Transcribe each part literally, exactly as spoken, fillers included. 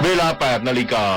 เวลา แปดนาฬิกา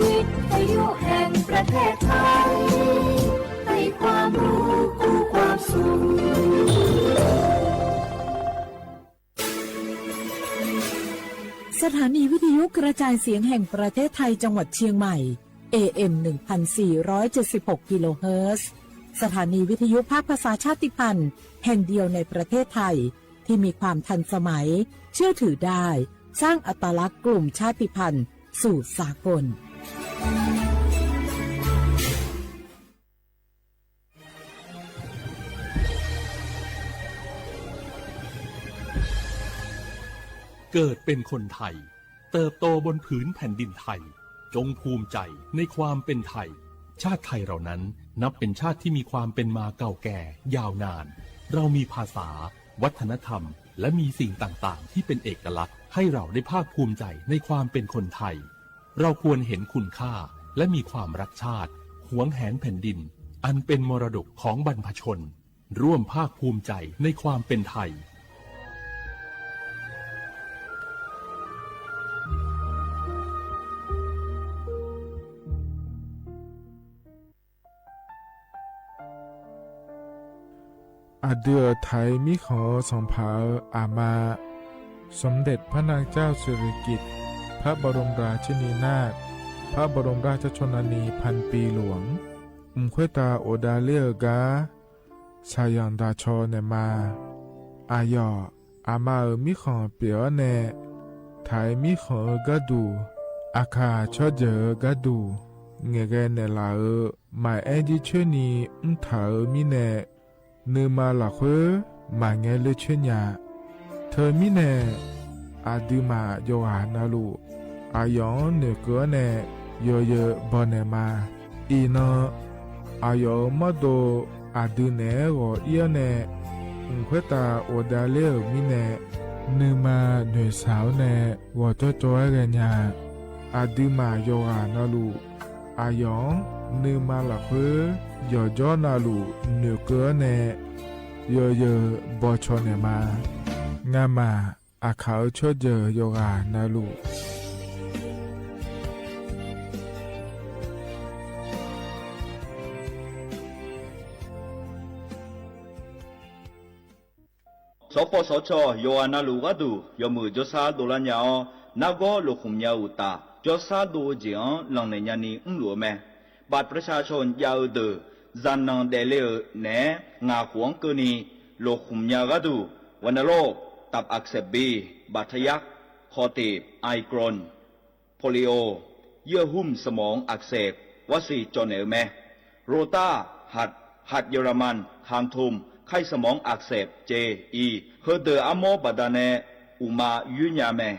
วิทยุแห่งประเทศไทย ให้ความรู้คู่ความสุข สถานีวิทยุกระจายเสียงแห่งประเทศไทยจังหวัดเชียงใหม่ เอเอ็ม หนึ่งพันสี่ร้อยเจ็ดสิบหก กิโลเฮิรตซ์ สถานีวิทยุภาคภาษาชาติพันธุ์แห่งเดียวในประเทศไทย ที่มีความทันสมัย เชื่อถือได้ สร้างอัตลักษณ์กลุ่มชาติพันธุ์สู่สากล เกิดเป็นคนไทย เติบโตบนผืนแผ่นดินไทย จงภูมิใจในความเป็นไทย ชาติไทยเรานั้นนับเป็นชาติที่มีความเป็นมาเก่าแก่ยาวนาน เรามีภาษา วัฒนธรรม และมีสิ่งต่างๆ ที่เป็นเอกลักษณ์ ให้เราได้ภาคภูมิใจในความเป็นคนไทย เราควรเห็นคุณค่า และมีความรักชาติ หวงแหนแผ่นดิน อันเป็นมรดกของบรรพชน ร่วมภาคภูมิใจในความเป็นไทย Aqdui-euq Taiq mirkhanq-eu sanqpaq-euq aqma, สมเด็จพระนางเจ้าสิริกิติ์ พระบรมราชินีนาถ พระบรมราชชนนีพันปีหลวง mq khoertav ghofdav ler-eu gar shaqzanq daqcaw naeqma. Aqyawf aqma-euq mirkhanq pyeuf-awr nae, Taiq mirkhanq-eu gharduq, Aqkaq tsawrjeuq-eu gharduq ngaeqghae naeqlaf-euq maqaer jircoer ni mrtaq-euq mirnae, nuima lafkhoer maqngae ler coer nya. Teumirnae, aqduimaf yawqghaq navluf, aqyawf-anr noeqkeuv-awr nae yawzeu bawnaeq ma. Iqnan, aqyawf-euq mawrdo aqdui naeq-aer ghawq ir-awr nae, mq khoertav ghofdav ler-euq mirnae, nuima noeqshaq-awr nae ghawqcawv cawv-aer ghaenya. Aqduimaf yawqghaq navluf, aqyawf-anr nuima lafkhoer yawqjawr navluf noeqkeuv-awr nae, yawzeu bawcaw naeq ma. Ngamaf Aqkaq-eu tsawrjeuq yawqghaq navluf, sawqpawf sawqcawq yawqghaq navluf gharduq yawmuiq jawrsar dovlar nya-awr, nargawr lofkhmq nya-eu uqtaf, jawrsar dov-eu jeq-anr lanqnaeq nyani mrluf-eu mae. บัตรประชาชน jav-eu deuq, zaqnanq daefle-euq naeq-aer ngaq khof-anr keuvni lofkhmq nya-eu gharduq, วัณโรค ตับอักเสบบี บาดทะยัก คอตีบ ไอกรน โปลิโอ เยื่อหุ้มสมองอักเสบ war siq cawv naeq-eu mae. Rotar, หัด หัดเยอรมัน คางทุม ไข้สมองอักเสบ เจ อี heudeuq armawr baqdanae uqma yoer nya mae.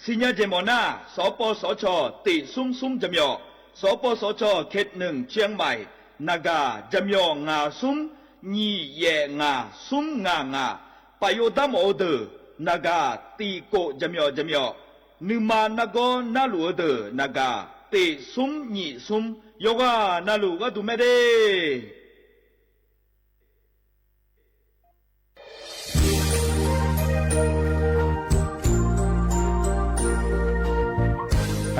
Siqnya jeq mawf nar, sawqpawf sawqcawq tiq smr smr jaqmyawf, sawqpawf sawqcawq เขตหนึ่ง เชียงใหม่ naqgaq jaqmyawf ngaq smr nyiq yaef ngaq smr ngaq ngaq, paf yov dar mawf-eu deuq naqgaq tiq kof jaqmyawf jaqmyawf, nuima nargawr narluf-eu deuq naqgaq tiq smr nyiq smr, yawqghaq navluf gharduq mae de.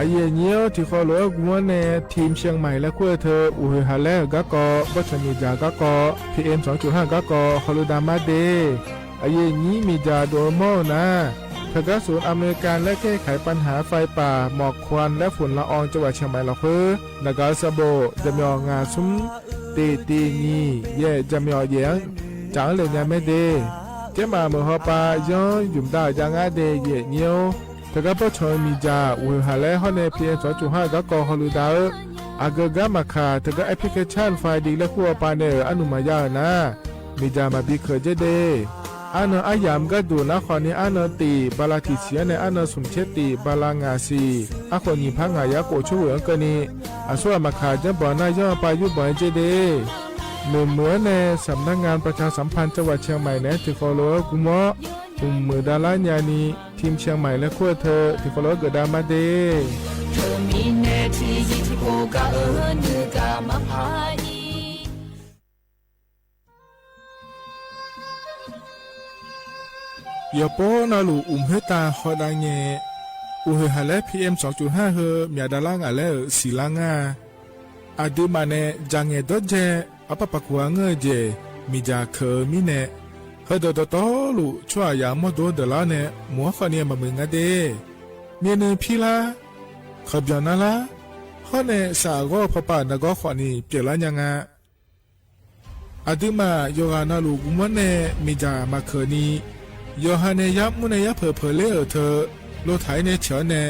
Aqyuif aqnyir-awr, tiqkhawf lof-aer gmr-anr nae ทีมเชียงใหม่ laer kur-eu teu uqhoeq haq laer-euq garkawv, bawrtsanq nyiq dzaq garkawv, PM สองจุดห้า garkawv hawluf damar de. Aqyuif aqnyir miqdzaq dov-eu mawr-eu nar, ทางการศูนย์อำนวยการและแก้ไขปัญหาไฟป่าหมอกควันและฝุ่นละอองจังหวัดเชียงใหม่ lafkhoer naqgaq-eu sanqbof jaqmyawf ngaq smr tiq tiq nyiq yaef jaqmyawf yaef-anr caf-anr le nya mae de. Jaermaf meuq hawpav yanr ymq dav-euq jav ngar de yaeq nyir-or. Teugar bawrtsanq-eu miqdzaq ghoeq haq laer hawr nae P M tsawrcuf har-eu garkawv hawluiv dav-eu, aqgeu gar maqkaq teugar application Find laer kur hawpav nae-euq arnuq maqya-euq nar, miqdzaq maqbi keuq dzer de. Arnan aryamq gharduq nar khawfni arnan tif bala tiq siq-anr nae arnan smq tser tif bala ngaq siq arkhof nyiq par ngaq yar khof coer ghoeq-anr keuvni, aqsurghaq maqkaq janrbanq nar yanr-eu pav yurbanq-aer dzer de. Noeqmuiq-anr nae สำนักงานประชาสัมพันธ์จังหวัดเชียงใหม่ naeq-aer tiqkhawf lof-aer gmr-awr, mqmuiq davlar nyani ทีมเชียงใหม่ laer kur-eu teu tiqkhawf lof-aer geufdav ma de. Teumirnae tiqzir tiqpov gaq-eu nuigaq maqpar-ir. Yawqpov navluf uqmq khoertav hawdav ngae, uqhoeq haq laer P M tsawrcuf har heu myaq davlar ngaq laer-euq siqlar ngar-a. Aqduimaf nae dzaqngaeq dawrdzae arpar paq kuq-a ngeur-eu jeq miqdzaq keuq-eu mirnae, heudeuq dawqtawvluf tsawrhaqzaq-anr mawrdo-anr deuqlar-awr nae mq-anr khawfni maqmuiq nga de. Myavnuiv pirlar, kawqbyanq narlar, hawr nae saf ghawr-eu pawpav naqgawr khawfni pyeuflar nya nga. Aqduimaf yawqghaq navluf gmr-anr nae miqdzaq maqkeuq ni, yawqha nae yar mr nae yar peuq peuq ler-euq teu, lotaq-ir nae ciq-awr nae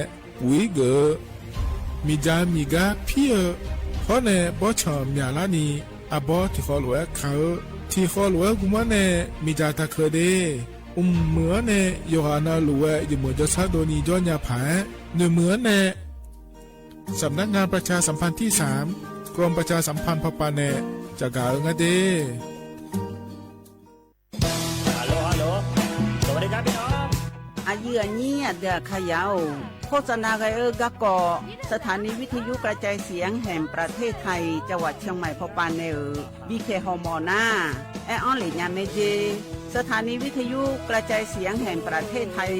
uq-ir geuf-eu, miqdzaq miqgar pir-eu, hawr nae bawrtsanq myaqlar ni, arbawr tiqkhawf lof-aer kaq-eu, tiqkhawf lof-aer gmr-anr nae miqdzaq taqkeuq de. Mqmuiq-anr nae yawqghaq navluf-aer yawmuiq jawrshar dovni jawr nya paq-aer, noeqmuiq-anr nae สำนักงานประชาสัมพันธ์ที่สาม กรมประชาสัมพันธ์ pawpav nae caqgaq-eu ngar de. Aqyuif aqnyir aqdui aqkaqyaq-or, โฆษณา ghae-eu garkawv สถานีวิทยุกระจายเสียงแห่งประเทศไทย จังหวัดเชียงใหม่ pawpav nae-euq bipyaeq hawmawf nar, aer-anr lef nya mae jer. สถานีวิทยุกระจายเสียงแห่งประเทศไทย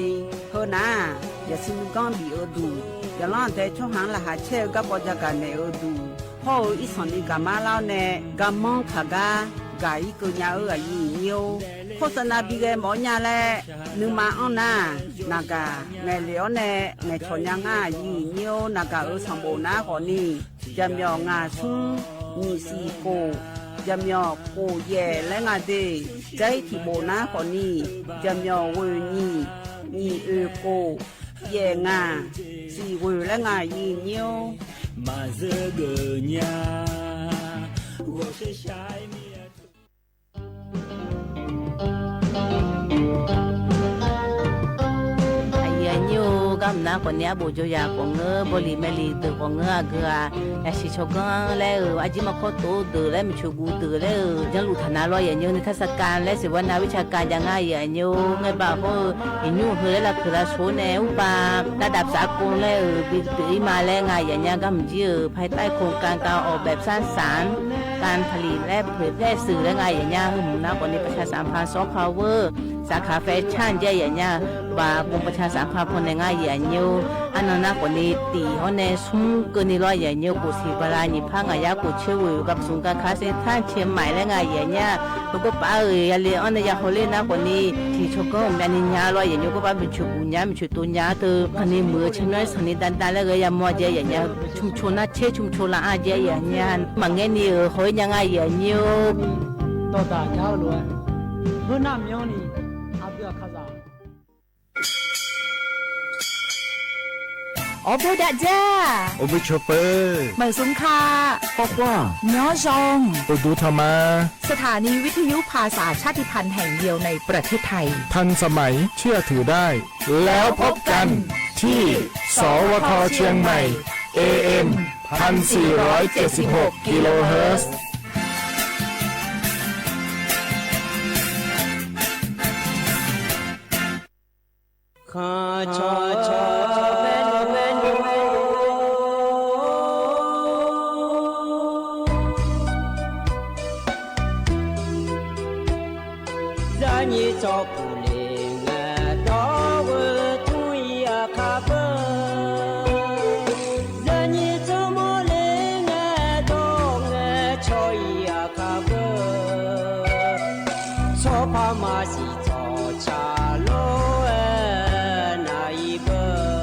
heu nar, yaqsur nuiganr bif-eu duq, yaqlanr aqdae tsawrhaq-anr laqkhaq caer-eu garkawv jagaq naeq-eu duq, hawr-eu irsanq ni gaqmar lar-awr nae, garmanr kaq gar gaq-ir keuv nya-eu aqyuif aqnyir-or, โฆษณา bi ghae mawf-awr nya laer nuima anr nar, naqgaq ngaeqlef-awr nae ngaeqcawq nya ngar aqyuif aqnyir-or, naqgaq-euq sanqbof nar khawfni, jaqmyawf ngaq smr nyiq siq khof, jaqmyawf khof yaef laer nga de. Dzar-ir tiqbof nar khawfni, jaqmyawf ghoeq nyiq, nyiq oeq khof, yaef ngaq, siq ghoeq laer nga aqyuif aqnyir-or. Maqzeur geuf nya, ghawqshaq shaq-aer mir-a. Aqyuif aqnyir-or, garmq nar khawfni arbof jawryaq khawf ngeur, bawliq maeqliq deuq khawf ngeur, aqgeu-aq, yasiq tsawrganr laer-euq, arjir markawr tov deuq laer, miqcoeq guv deuq laer-euq, janrluf taq nar lawr aqyuif aqnyir-or, นิทรรศการ laer siqbawr nav วิชาการ ja ngar aqyuif aqnyir-or, ngaeqbaq hawr-eu iqnymr heu laer lavkeuq lavshoq nae urpav ระดับสากล laer-euq bipyeuf-ir ma laer nga aqyuif aqnyir-a, garmq jir-euq ภายใต้โครงการการออกแบบสร้างสรรค์ การผลิตและเผยแพร่สื่อ laer nga aqyuif aqnyir-a, heu hmq nar khawfni ประชาสัมพันธ์ soft power สาขาแฟชั่น ja aqyuif aqnyir-a, baq กรมประชาสัมพันธ์ pawnae ngar aqyuif aqnyir-or, arnan nar khawfni tif hawr nae smr keuvni lawr aqyuif aqnyir-or, khof siq bala nyiq par ngaq yar khof coer ghoeq gaq smq gar kar se tanr cae maiq laer nga aqyuif aqnyir-a, heugawr paf-euq yale-anr nae ya hawler nar khawfni tiq tsawrganr-euq myavni nya lawr aqyuif aqnyir-or, gawr paf miqcoeq guq nya miqcoeq tov nya-a teu, khaqni muiq-eu cae myanr sanqni dav dav laer ghae yamawr jae aqyuif aqnyir-a, ชุมชน nar caer ชุมชน laf-anr jae aqyuif aqnyir-a, maqngaer ni-euq haw-ir nya ngar aqyuif aqnyir-or. Dawqdaq nya-eu lof-aer, heunar myanrni aqdui aqkaqzaq Awr bor dav dzar. Awr bor cawq peuq. Maeqsmr kaq. Khawr khawr. Myanr zanq. Uqduq tanq ma. สถานีวิทยุภาษาชาติพันธุ์แห่งเดียวในประเทศไทย ทันสมัย เชื่อถือได้ แล้วพบกันที่ สวท เชียงใหม่ เอเอ็ม พันสี่ร้อยเจ็ดสิบหก กิโลเฮิรตซ์ Zaqnyiq tsawrpuq le ngae dawr-eu tmr-ir aqkar beu. Zaqnyiq tsawrmawr le ngae dawr-eu ngae cawq-ir aqkar beu. Tsawrpar maqsiq tsawqtsaq lof-aer naq-ir beu.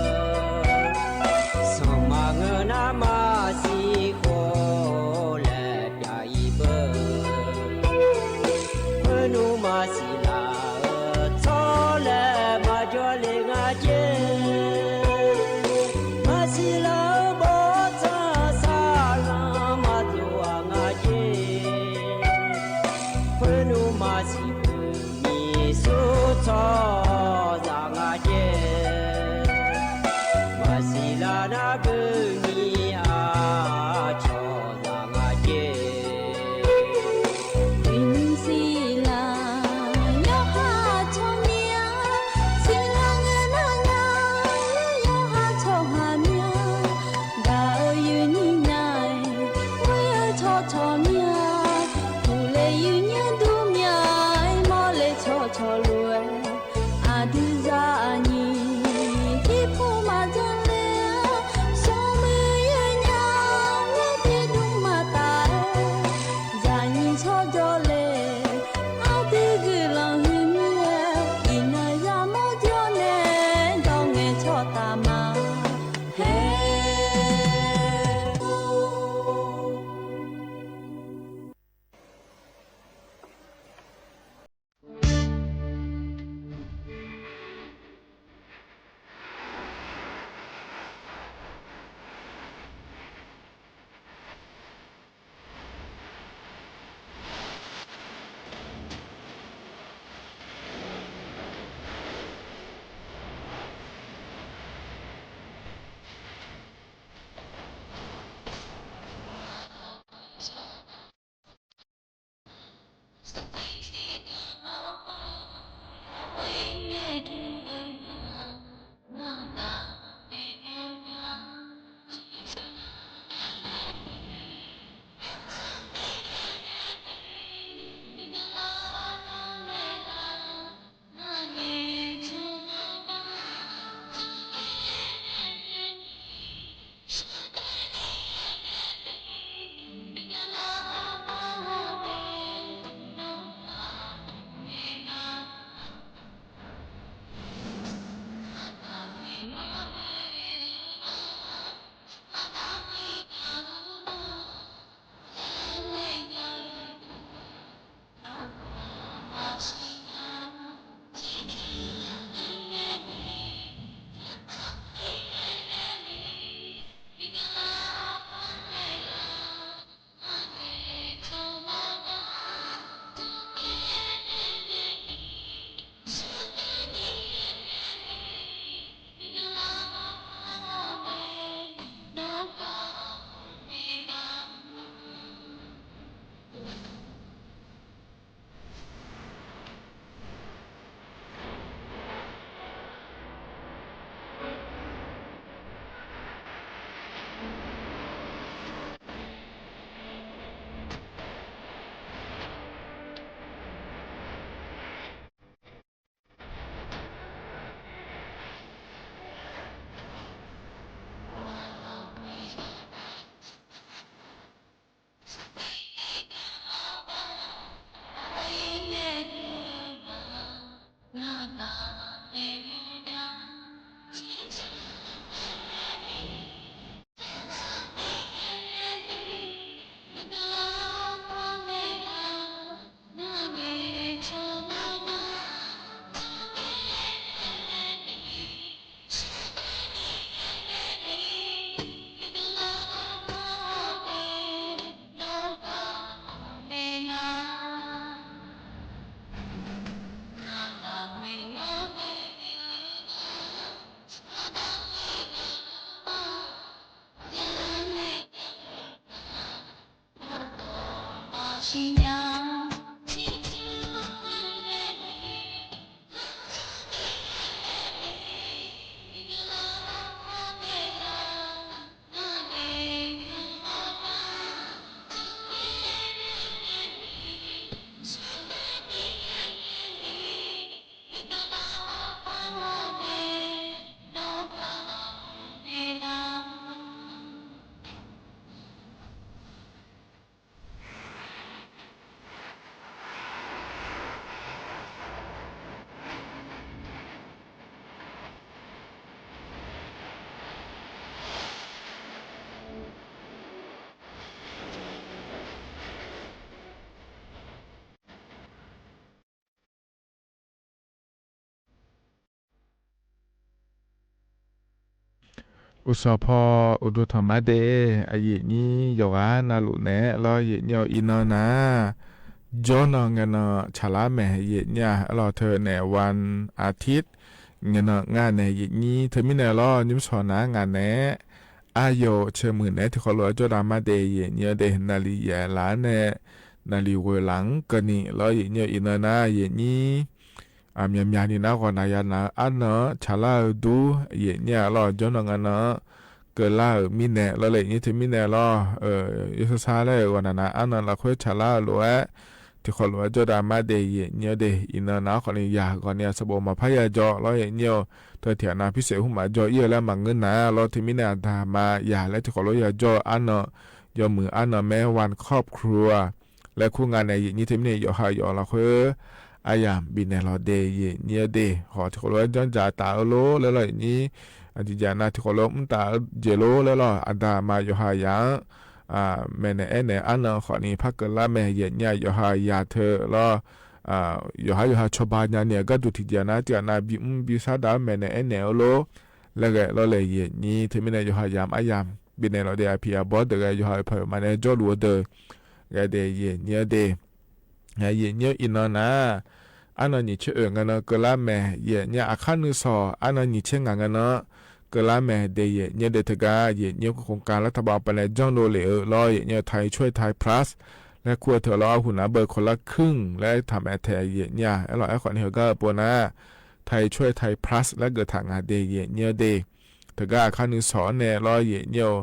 Uqsawq paw uqduq tanq mar de, aqyuif nyir yawqghaq navluf naeq-aer lawr, yaef nyir-eu iqnan nar, jawrnan ngaenan tsaqlar maeq yaef nyir-a, aerlawq teu naeq วันอาทิตย์ ngaenan ngar naeq yaef nyir teumirnae lawr, nymrshawq nar ngaq naeq-aer, aryawf caemuiq naeq-aer tiqkhawf lof-aer jawrdav mar de yaef nyir-eu de, naqliq yaef laf-anr nae naqliq ghoeq laf-anr keuvni lawr, yaef nyir-eu iqnan nar yaef nyir myaqmyaq ni nar ghawqnaq ya naq-eu arnan-anr tsaqlar-eu dur yaef nyir-a lawr, jawrnan ngaenan-anr keuvlar-euq mirnae lawr, yaef nyir teumirnae lawr, yawsar sar laer-euq ghawqnaq naq arnan lafkhoer tsaqlar-eu lof-aer tiqkhawf lof-aer jawrdav mar de yaef nyir-eu de, iqnan nar khawfni yaq ghawqni-a sanqbof maqpar ya jawr lawr yaef nyir-eu, teu tiqghaq nav pirsaef hmq maqjawr ir-eu laer maqngeur nar lawr, teumirnae aqda ma yaq laer tiqkhawf lof ya jawr-eu arnan, yawmuiq arnan mae วันครอบครัว laer kur nga nae yaef nyir teumirnae yawqha yawf lafkhoer aryamq bifnaeq lawq de yaef nyir-eu de, hawq tiqkhawf lof-aer janrdzaq taf-eu lor laer lawr yaef nyir, aqjeq jaq nav tiqkhawf lof mr taf-eu jeq lor laer lawr, aqda ma yawqha yaq-anr maeqnaeq aernaeq arnan khawfni par keuvlar mae yaef nyir-a, yawqha yaq teu lawr, yawqha yawqha cawba nyani-euq gharduq tiqjeq nav tiqghaq nav bimr bisar dav-anr maeqnaeq aernaeq-eu lor laer ghae lawr le yaef nyir teumirnae yawqha yamq aryamq bifnaeq lawq de, aqpiq aqbawr deuq ghae yawqha oeq paq-euq maqnae jawrluf-eu deuq ghae de yaef nyir-eu de. Yaef nyir-eu iqnan nar, arnan nyiq tser oeq ngaenan keuvlar mae yaef nyir-a, aqkar nuisawq arnan nyiq tser ngaq ngaenan keuvlar mae de yaef nyir-eu de, teugar yaef nyir-eu โครงการ laer taqbav pav nae janrdov lef-eu lawr yaef nyir-eu ไทยช่วยไทย plus laer kur-eu teu lawr, arhu nar beu คนละครึ่ง laer taqmaeq taeq yaef nyir-a, aerlawq aerkhawfni heugar-eu pov nar ไทยช่วยไทย plus laer geuf taq nga de yaef nyir-eu de. Teugar aqkar nuisawq-anr nae lawr yaef nyir-eu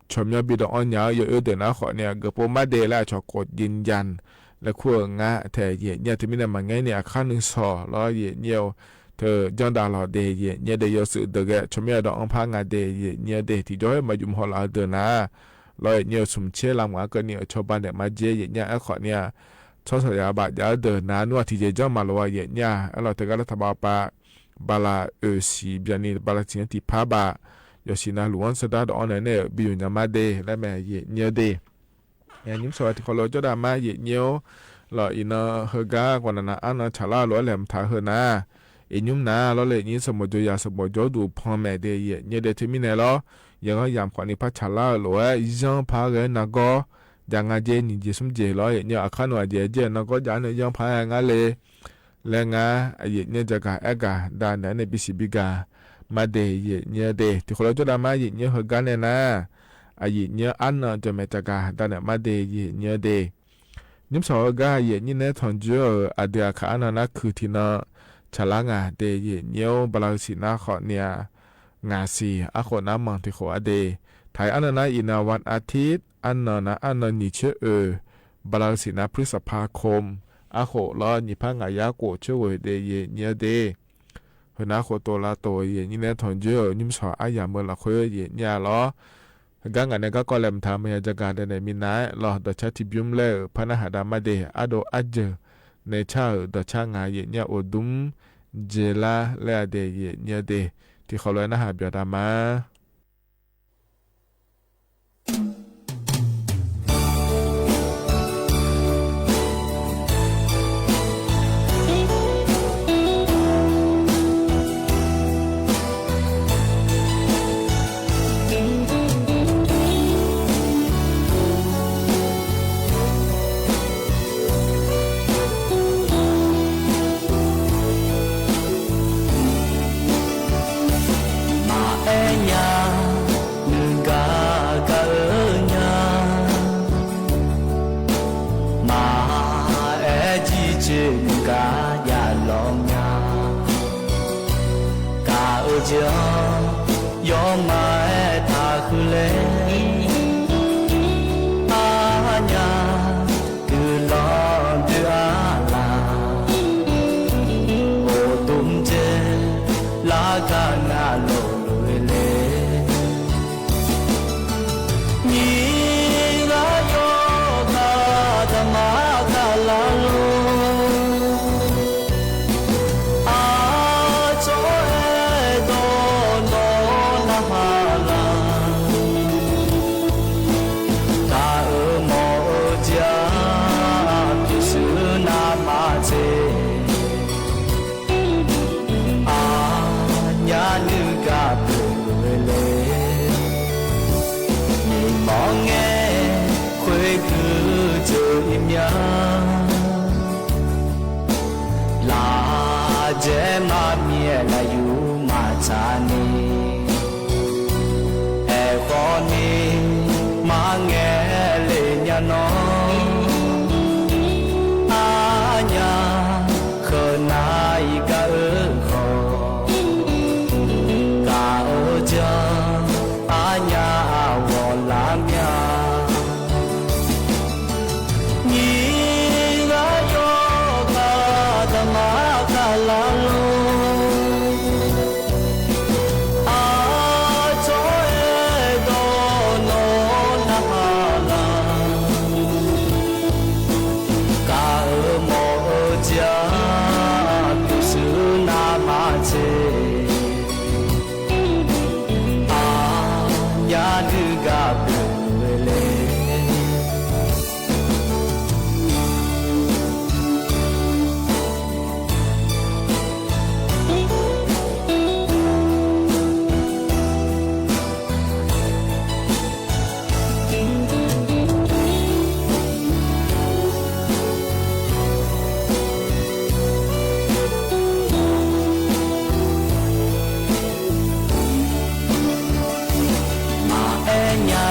tsawrmyanr bidawq anr nya-eu yawoer deuq nar khawfni-a geufpov mar de laer aqcawq กดยืนยัน laer kur-eu ngar taeq yaef nyir-a, teumirnae maqngaer ni aqkar nuisawq lawr yaef nyir-eu teu janrdav lawq de yaef nyir-eu de, yawshuif deuq ghae tsawrmyanr dawq anr par nga de yaef nyir-eu de, tiqjawr-aer maqjmq haw laf-eu deuq nar lawr yaef nyir-eu smq tser lavmq-anr keuvni-euq cawba naeq mar dzer yaef nyir-a, aerkhawfni-a tsawrhaqzaq baf jav-eu deuq nar nmr-aq tiqjeq janr maqlof-a yaef nyir-a, aerlawq teugar lar taqbav pav bala oeq siq byanni bala siq-anr tiqpar baf yawqsiq navluf-anr sardar dawq anr naeq nae-euq bi yuf nya mar de laer mae yaef nyir-eu de. Nymrshawq tiqkhawf lof jawrdav mar yaef nyir-or, lawq iqnan heugar ghawqnaq nav arnan tsaqlar-eu lof-aer laeqhmq taq-eu heu nar, iqnymr nar lawr le nyir sanqbof jawr yaq sanqbof jawr duq panmaeq de yaef nyir-eu de, teumirnae lawr yaghanr yamq khawfni par tsaqlar-eu lof-aer yanr par ghae-aer nargawr jav nga jer nyiq jeq smr jeq lawr yaef nyir-eu, aqkar nmr aqjeq-aer jer-eu nargawr jav-anr nae yanr par-aer ngar le laer ngar yaef nyir-eu jagaq aergaq dav naeq-aer nae bisiq bigaq mar de yaef nyir-eu de. Tiqkhawf lof jawrdav mar yaef nyir-eu heugar nae nar, aqyaef nyir-eu arnan jawqmaeq jagaq dav naeq mar de yaef nyir-eu de. Nymrshawq heugar yaef nyir nae tanqjoer-euq aqdui aqkaq arnan nar kuiq tiqnan tsaqlar nga de yaef nyir-or, bala-eu siq nar khawfni-a ngaq siq arkhof nar manq tiqkhof-a de. Taq-iq arnan nar iqnan วันอาทิตย์ arnan nar arnan nyiq tser oeq, bala-eu siq nar พฤษภาคม arkhof lawr nyiq par ngaq yar khof tser ghoeq de yaef nyir-eu de. Heunar khof tov lar tov yaef nyir nae tanqjoer-euq nymrshawq aryamq-eu lafkhoer yaef nyir-a lawr. Heugar ngaq nae garkawv laeqhmq taq-eu maqya jagaq dav naeq minav-aer lawr, dawqcar tiqbymr laer-euq par narhaq dav mar de, ardov arjeuq nae car-euq dawqcar ngaq yaef nyir-a, uqdmr jeq lar laer-a de yaef nyir-eu de. Tiqkhawf lof-aer narhaq byawq dav ma. Maqaer nya Aqjeq-anr yawmaf-aer taqhuiq laer, arnyaf guiqlanq doe-a laq, ghoqdov dzae largar ngar lofluf-eu le. Nyiq ghaq yawkaq daqma kaq laf lor. Aqcawq-aer dawq nawq narhaq laq, gaq-euq mawf-eu jeq-aq, pyurshuir navmaqtser aqnyaf nuigaq pyeuf-eu le. Nyiqmawr ngae khoerguiq jeuq-ir mya, lafjaer maqmyaef lafyuq maqtsaq ni, aerkhawf ni marngae le nya nawr, arnyaf keuqnav-iq gaq-eu khawf, gaq-eu jeq-anr arnyaf ghawq lar mya. Nyiq ghaq yawkaq daqma kaq laf lor. Aqcawq-aer dawq nawq narhaq laq, gaq-euq mawf-eu jeq-aq, pyurshuir navmaqtser aqnyaf nuigaq pyeuf-eu le. Maqaer nya,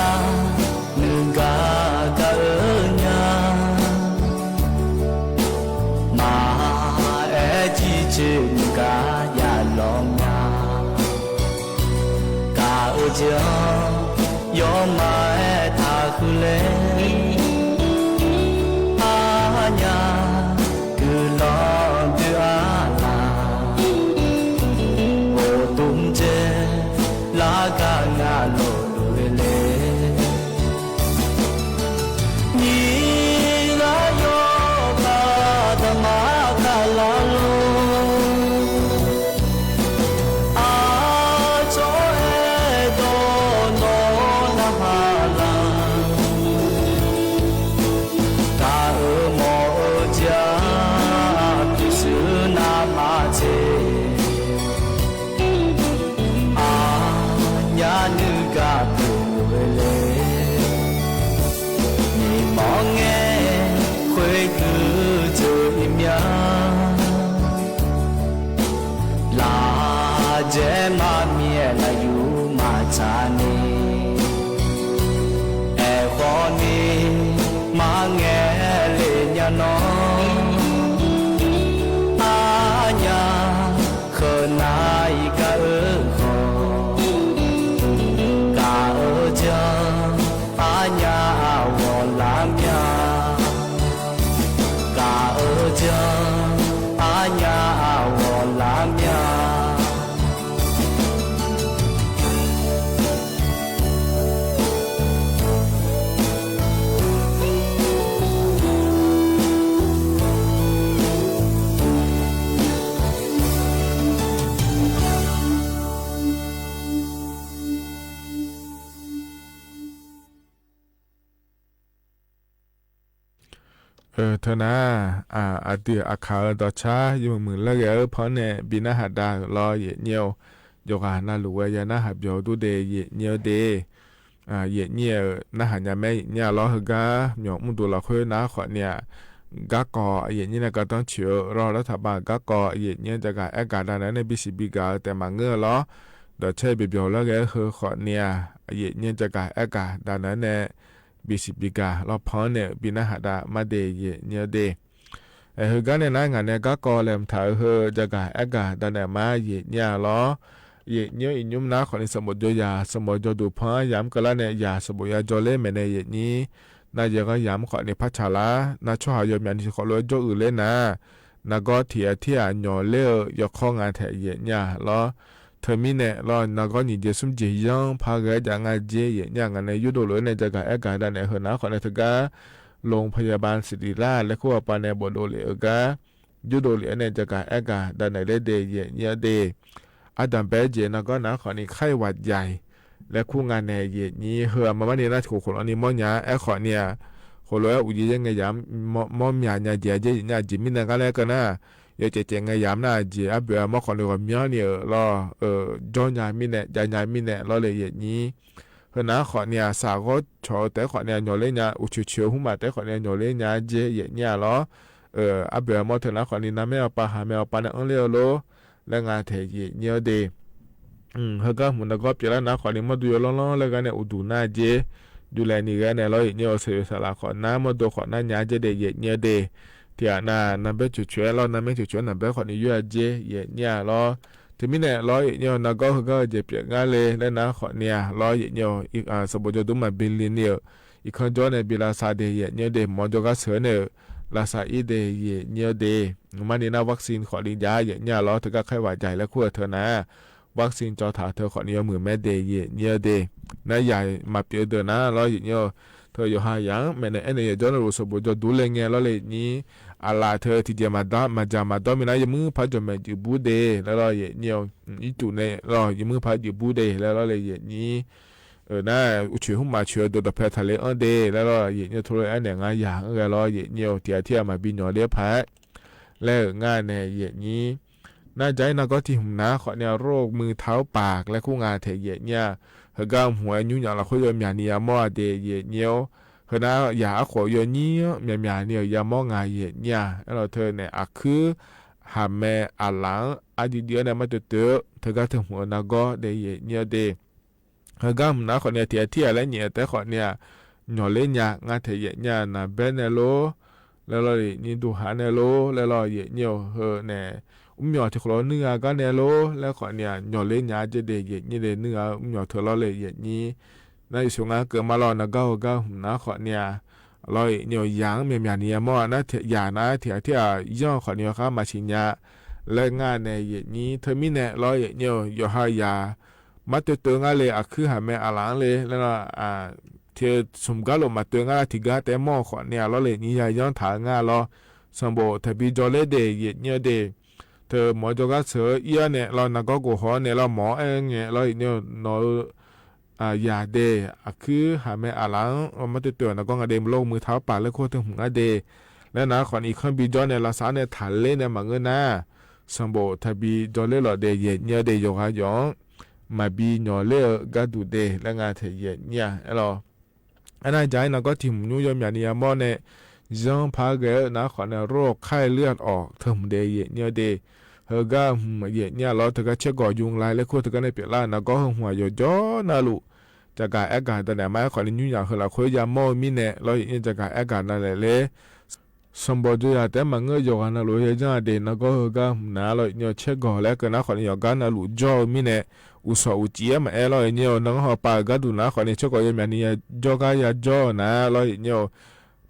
nuigaq gaq-eu nya. Maqaer jircoer nuigaq yaf lawq mya. Gaq-eu jeq-anr yawmaf-aer taqhuiq laer, arnyaf guiqlanq doe-a laq, ghoqdov dzae largar ngar lofluf-eu le. Nyiq ghaq yawkaq daqma kaq laf lor. Aqcawq-aer dawq nawq narhaq laq, gaq-euq mawf-eu jeq-aq, pyurshuir navmaqtser aqnyaf nuigaq pyeuf-eu le. Nyiq mawr ngae khoerguiq jeuq-ir mya, lafjaer maqmyaef lafyuq maqtsaq ni, aerkhawf ni marngae le nya nawr, arnyaf keuqnav-iq gaq-eu khawf, gaq-eu jeq-anr arnyaf ghawq lar mya. Gaq-eu jeq-anr arnyaf ghawq lar mya. Teunar, aqdui aqkaq-euq dawqcar yawmuiq muiq laer ghae-eu panr nae bi narhaq da-euq lawr, yaef nyaer-eu yawqghaq navluf ghae ya narhaq byawq-eu dur de, yaef nyaer-eu de. Yaef nyaer-euq narhaq nya mae, yaef nyaer-a lawr. Heugar myawq mrduq lafkhoer nar khawf ni-aq, garkawv yaef nyaer nae gardanr coeq-eu lawr, lar taqba garkawv yaef nyaer jagaq aer gaq danae nae bisiq bigaq-eu taef maqngeur-eu lawr. Dawqcar-eu byawq byawq laer ghae-eu heu khawf ni-aq, yaef nyaer jagaq aer gaq danae nae bisiq bigaq lawr, panr nae bi narhaq da mar de, yaef nyaer-eu de. Aer, heugar nae nar ngaq nae garkawv laeqhmq taq-eu heu jagaq aer gaq danae mar yaef nyaer-a lawr. Yaeqnyir-anr iqnymr nar khawfni sanqbof jawr yaq, sanqbof jawrduq pan-anr yamq keuvlar nae yaq, sanqbof ya jawrler maeqnaeq yaeqnyir. Nar yaeqghanr yamq khawfni parcaq lar, nar tsawrhaq yawmyaq ni tiqkhawf lof-aer jawr-euq ler nar, nargawr tiq ghaq tir-aq nyawq ler-eu yawkawr nga taeq yaeqnyir-a lawr. Teumirnae lawr, nargawr nyiq jeq smr jeq yanr par ghae-aer jav nga jer yaeqnyir-a. Ngaq nae yurdov lof-aer nae jagaq aer gaq davnaeq heu nar khawfnae teugar โรงพยาบาลศิริราช laer kur ghaq pav nae bofdov lef-eu gar, yurdov lef-aer nae jagaq aer gaq davnaeq ler de yaeqnyir-a de. Ardanqbae jeq nargawr nar khawfni ไข้หวัดใหญ่ laer kur nga nae yaeqnyir heu-aq, maqmar ni nar tiqkhof khof lawni mawrnya-a. Aerkhawfni-aq, khof lof-aer uqjeq yaer ngae yamq mawr myaq nya jeq-a jer yaeqnyir-a. Jeq mirnae gar laer keuv nar, yawcaev caev ngae yamq nar jeq arboeq-a mawr khawfni ghawqmyanrni-euq lawr, jawr nya mirnae jav nya mirnae lawr le yaeqnyir. Heu nar khawfni-aq, saqghawr cawq-eu taef-aer khawfni-aq nyawq ler nya, uqcoeq coeq-eu hmq maf taef-aer khawfni-aq nyawq ler nya jer yaeqnyir-a lawr. Arboeq-a mawr teu nar khawfni narmaer awqpav haqmae awqpav nae anr ler-eu lor laer nga taeq yaeqnyir-a de. Heugar hmq nargawr pyeuflar nar khawfni mawrdo yawlanr lanr laer ghae nae uqduq nar jer, julaeq ni ghae nae lawr yaeqnyir-a. Saqyoeq saqlaq khawf nar mawrdo khawf nar nya jer de yaeqnyir-a de. Tiqghaq nav narbaer coeq coeq-aer lawr, narmaer coeq coeq-aer naqbaer khawfni yoer-a jer yaeqnyir-a lawr. Teumirnae lawr yaeqnyir-a, nargawr heugar-eu jeq pyeuf ngar le laer nar khawfni-aq lawr yaeqnyir-a, sanqbof jawrduq maqbi li ni-euq, irkanr jawr nae bi lavsav de yaeqnyir-a de. Mawq jawrgar sheuq-aer nae-euq lavsav ir de yaeqnyir-a de. Maqmar ni nar วัคซีน khawfni jav yaeqnyir-a lawr. Teugar ไข้หวัดใหญ่ laer kur-eu teu nar วัคซีน cawv taq teu khawfni yawmuiq mae de yaeqnyir-a de. Nar yaq maqpyeuf deuq nar lawr yaeqnyir-a, teu yawqha yaq-anr maeqnaeq aernaeq yaq jawr navluf sanqbof jawrduq le ngae lawr le nyir. Aqlaf teu tiqjeq maqdawr maqjaq maqdawr minav yawmuir par jawqmaeq juif bur de laer lawr yaeqnyir-a. Ircuf nae lawr yawmuir par juif bur de laer lawr le yaeqnyir. Nar uqcoeq hmq maf coeq-eu deuq dawqpae taqler anr de laer lawr yaeqnyir-a. Teulof-aer naeq ngar yaq-anr ghae lawr yaeqnyir-a. Tiqghaq tir-aq maqbi nyawq ler paq-aer laer-euq ngar nae yaeqnyir. Nar jaq-ir nargawr tiq hmq nar khawfni-aq, โรคมือเท้าปาก laer kur nga taeq yaeqnyir-a. Heugar hmq-aer nymr nyaf lafkhoer yawmyaq ni yamawr-a de yaeqnyir-a. Heu nar yaq arkhof yawnyir-anr myaqmyaq ni-euq yamawr nga yaeqnyir-a. Aerlawq teu nae aqkuir haqmae aqlaf-anr arjuif juif-aer nae mar toeq toeq-eu teugar teu hmq-eu nargawr de yaeqnyir-a de. Heugar hmq nar khawfni-aq, tiqghaq tir-aq laer nyaef taef-aer khawfni-aq, nyawq ler nya ngar taeq yaeqnyir-a. Naqbaer nae lor laer lawr le nyir, duqhaq nae lor laer lawr yaeqnyir-a. Heu nae mrmyawq tiqkhawf lawr nuir gha gar nae lor laer khawfni-aq, nyawq ler nya jer de yaeqnyir de. Nuir gha mrmyawq teu lawr le yaeqnyir. Nar yawshoeq ngar keuv ma lawr, nargawr heugar hmq nar khawfni-aq, lawr yaeqnyir-a, yaq-anr myaqmyaq ni yamawr-a. Nar yaq nar tiqghaq tir-aq yanr khawfni yawkhar maqsiq nya laer ngar nae yaeqnyir. Teumirnae lawr yaeqnyir-a, yawqha yaq mar toeq toeq ngar le, aqkuir haqmae aqlaf-anr le laer lawr, tiq smq garlof maqtoeq ngar lar tiqgar taef-aer mawr-eu khawfni-aq lawr le nyir ya yanr taq-eu ngar lawr. Sanqbof taqbi jawrler de yaeqnyir-a de. Teu mawq-eu jawrgar sheuq-eu ir-awr nae lawr, nargawr gof haw-awr nae lawr mawq-awr aer ngae lawr yaeqnyir-a, nawq-eu yaq de, aqkuir haqmae aqlaf-anr mar toeq toeq-aq nargawr nga de, โรคมือเท้าปาก laer kur teu hmq ngar de. Laer nar khawfni irkanr bi jawr nae lavsav-anr nae taqler nae maqngeur nar, sanqbof taqbi jawrler lawq de yaeqnyir-a de. Yawqghaq yawq-anr maqbi nyawq ler-eu gharduq de laer nga taeq yaeqnyir-a. Aerlawq Aernar jaq-ir nargawr tiq hmq nymr yawmyaq ni yamawr nae yanr par ghae-eu nar khawfni-aq, โรคไข้เลือดออก teu hmq de yaeqnyir-a de. Heugar hmq yaeqnyir-a lawr, teugar caergawq yumr lar laer kur-eu teugar nae pyeuflar-euq nargawr heu hmq-aq yawqjawr navluf jaqgaq aer gaq danaeq ma. Aerkhawfni nymr nyaf heu lafkhoer yamawr-eu mirnae lawr yaeqnyir jaqgaq aer gaq navlaeq ler. Sanqbof jawr yaq taef-aer maqngeur-eu yawqghaq navluf yayanr-a de. Nargawr heugar hmq nar lawr yaeqnyir-a, caergawq laer keuv nar khawfni yawqgar navluf jawr-eu mirnae, uqshawq uqcif-aer maqaer lawr yaeqnyir-a. Nargawr hawpav-euq gharduq nar khawfni caergawq yawmyaq ni yajawr gar yajawr-eu nar lawr yaeqnyir-a,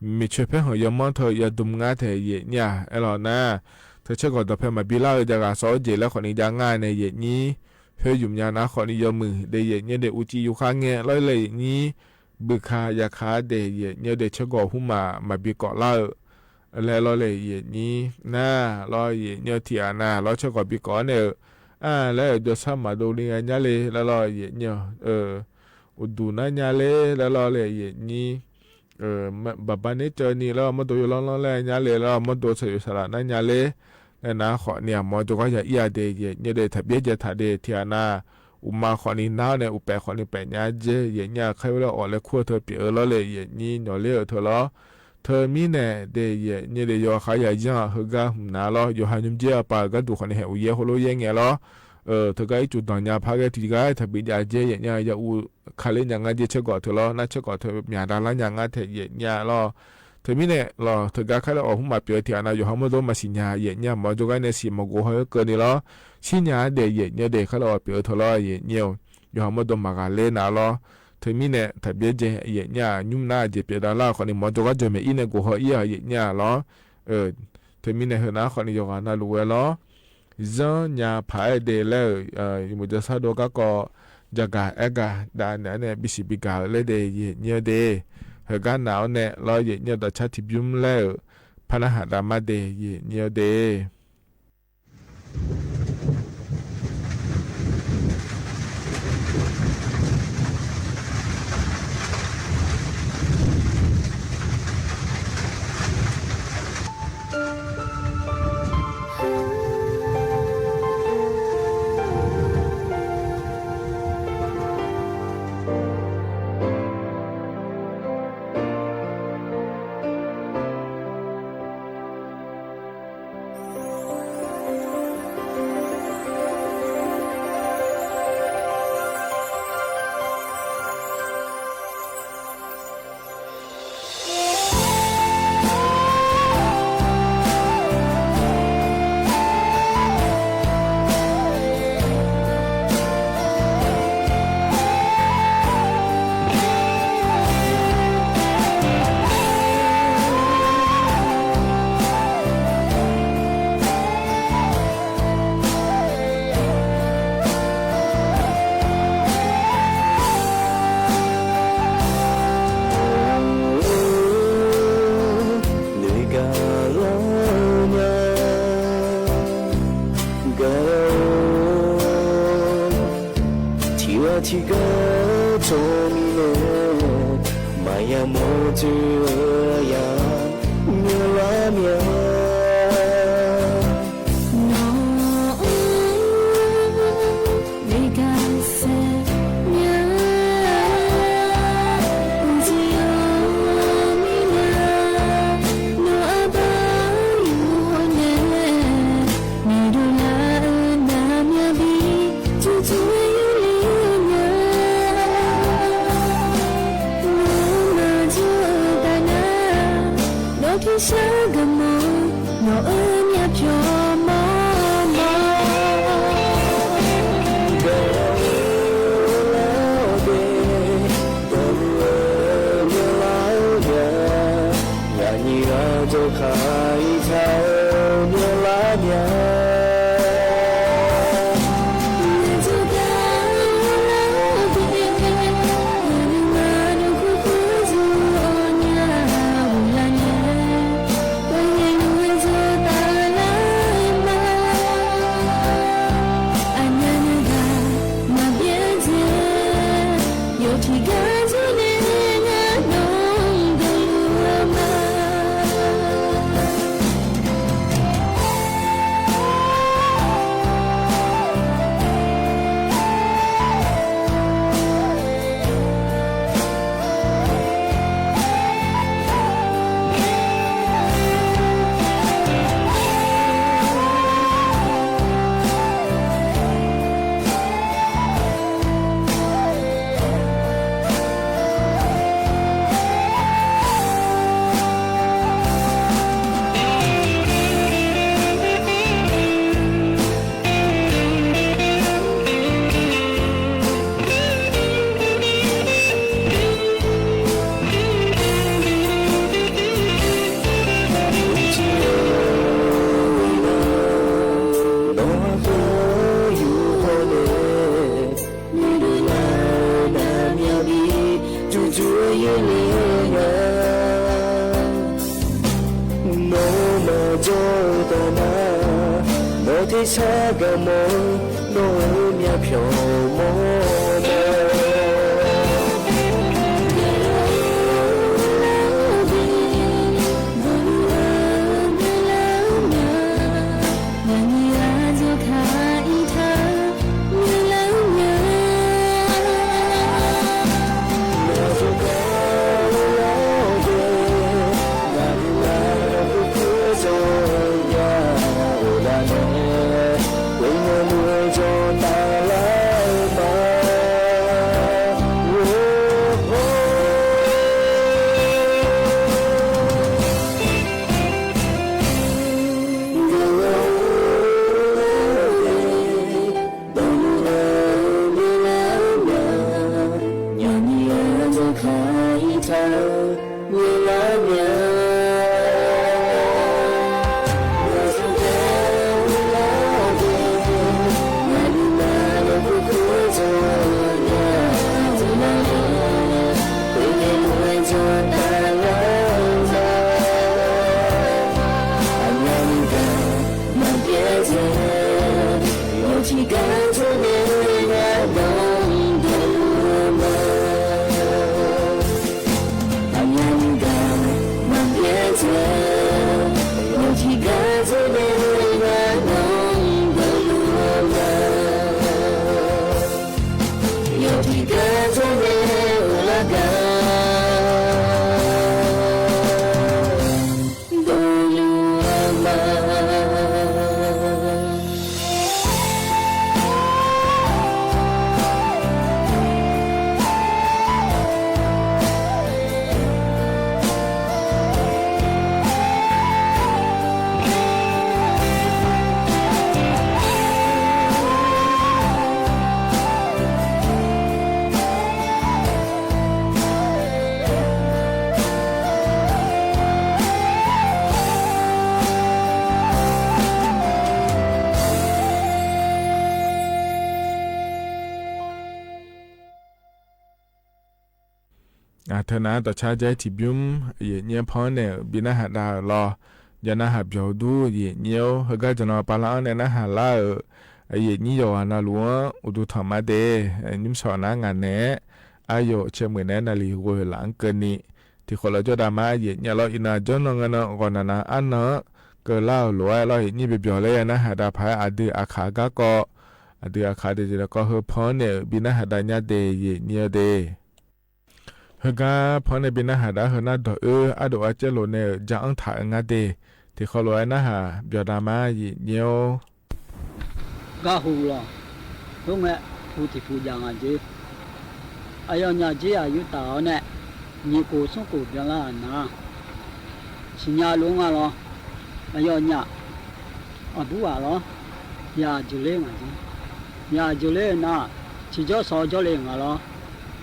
miqcoeq paerkhanq yawmanr teu yadm ngar taeq yaeqnyir-a. Aerlawq nar, teu caergawq dawqpae maqbi lar-eu jaqghaq sawr-eu jeq laer khawfni jav ngar nae yaeqnyir, khoer yumq nya nar khawfni yawmuiq de yaeqnyir de. Uqcif yufkhav ngae lawr le yaeqnyir, buiqka yaka de yaeqnyir de. Caergawq hmq-aq maqbi kawf lar-eu laer lawr le yaeqnyir nar lawr yaeqnyir-a, tiqghaq nav lawr caergawq bi kawf-awr nae-euq, a laer-euq jawrsar maqdov ni ghae nyar le laer lawr yaeqnyir-a, uqduq nar nya le laer lawr le yaeqnyir, baqba ner cawv ni laer mawrdo yawlanr lanr laer nyar le laer mawrdo saqyoeq saqlaq nar nya le. Aernar khawfni-aq mawr jawrgar ya ir-a de yaeqnyir de. Taqbyaer jaev taq de. Tiqghaq nav uqma khawfni nar-awr nae uqpaef khawfni paef nya jer yaeqnyir-a. Khaer-eu laer awq laer kur-eu teu pyeuf-eu lawr le yaeqnyir, nyawq ler-euq teu lawr. Teumirnae de yaeqnyir de, yawkhav ya yanr-aq heugar hmq nar lawr, yawqha nymrjer aqpav-euq gharduq khawfni haeq uqyaer heulof yaer ngae lawr. Teugar ircuf danqnya par ghae tiqgar taqbi jav jer yaeqnyir-a. Ya uv ka ler nya ngar jer caergawq teu lawr. Nar caergawq teu myaq dav lar nya ngar taeq yaeqnyir-a lawr. Teumirnae lawq, teugar kar-aer awq hmr maqpyeuf-eu tiqghaq nav, yawqha mawrdawr maqsiq nya-a, yaefnyir-aq mawr jawrgar nae siq mawqgov haw-aer keuvni lawr. Shirnya-aer daef yaefnyir-eu daef kar-aer awq pyeuf-eu teu lawr, yaefnyir-eu. Yawqha mawrdawr maqghaq ler nav lawr. Teumirnae taqbyaer dzae yaefnyir-aq, nymr nar-aq jeq pyeuf dav lar-eu khawfni mawr jawrgar jawrmaeq ir nae gov haw ir-aq yaefnyir-aq lawr. Teumirnae heu nav khawfni yawqghaq navluf ghae lawr. Zanrnya paq-aer daef laer-euq, yawmuiq jawrsar dov garkawv jagaq aer gaq dav naeq-aer nae bisiq bigaq-eu laer daef yaefnyir-eu de. Heugar nav-awr nae lawr, yaefnyir-eu dawqcar tiqbymr laer-euq parnar haq dav mar daef yaefnyir-eu de. Noeqgaq lawr nya, gaq-or, tiqghaq tiqgar tsawq mirnae maqya mawr dzoer-eu ya, myanlar mya. Nawq-anr noeqgaq saef nya, uqcif-eu mirnae nawq aqbar yur-awr nae noeqdov lar-eu navmaqbi, jurdzuq-aer yurler nya. Nawq-anr maqjawr-eu taf nar, nawr tersar gaq mawr, nawq-euq myavpyawq mawrmawr. Gaq-eu lar-awr de, dawqluf-eu myanlar-eu nya, nyani ghaq dawqkaq iqtaq-eu myanlar nya. Nawr aqkaq yur hawr nae noeqdov lar-eu navmaqbi, jurdzuq-aer yurler nya. Nawr maqjawr-eu taf nar, nawr tersar gaq mawr, nawq-euq myavpyawq mawrmawr. Aq, teunav dawqcar jav-aer tiqbymr aqyuif aqnyir-anr pan-anr naeq-euq bi narhaq dav-euq lawr. Jav narhaq byawq-eu dur aqyuif aqnyir-or, heugar jawqnan pavlar-anr nae narhaq lar-euq aqyuif aqnyir yawqghaq navluf-anr uqduq tanq ma de. Nymrshawq nar ngaq naeq-aer, aqyawf caermuiq naeq-aer navliq ghoe-eu laf-anr keuvni, tiqkhawf laf jawr dav ma aqyuif aqnyir lawr. Iqnan jawrnan ngeur nan ghawq naq nav arnan-anr keuvlar-euq lof-aer lawr, aqyuif aqnyir byaebyawq laer ya narhaq dav paq-aer aqdui aqkaq garkawv, aqdui aqkaq deuq jeq lafkawv heu pan-anr naeq-euq bi narhaq dav nya de aqyuif aqnyir-eu de. Heugar pan-anr nae bi narhaq dav-aer heu nar dawq oer ardov arcaer lof nae-euq ja-anr taq-eu nga de. Tiqkhawf lof-aer narhaq byawq dav ma aqyuif aqnyir-or. Garhu lawq, khoerngae, pu tiqpu jav nga jer. Aqyawfnyaf jir-aq yurtaf-awr nae, nyiq khof smr khof byanlar-aq nar, siqnya lof nga lawr. Aqyawfnyaf aqbur ghaq lawr, yaq jeuqler nga jer. Yaq jeuqler-eu nar, ciqjawr shawq-eu jawrle nga lawr.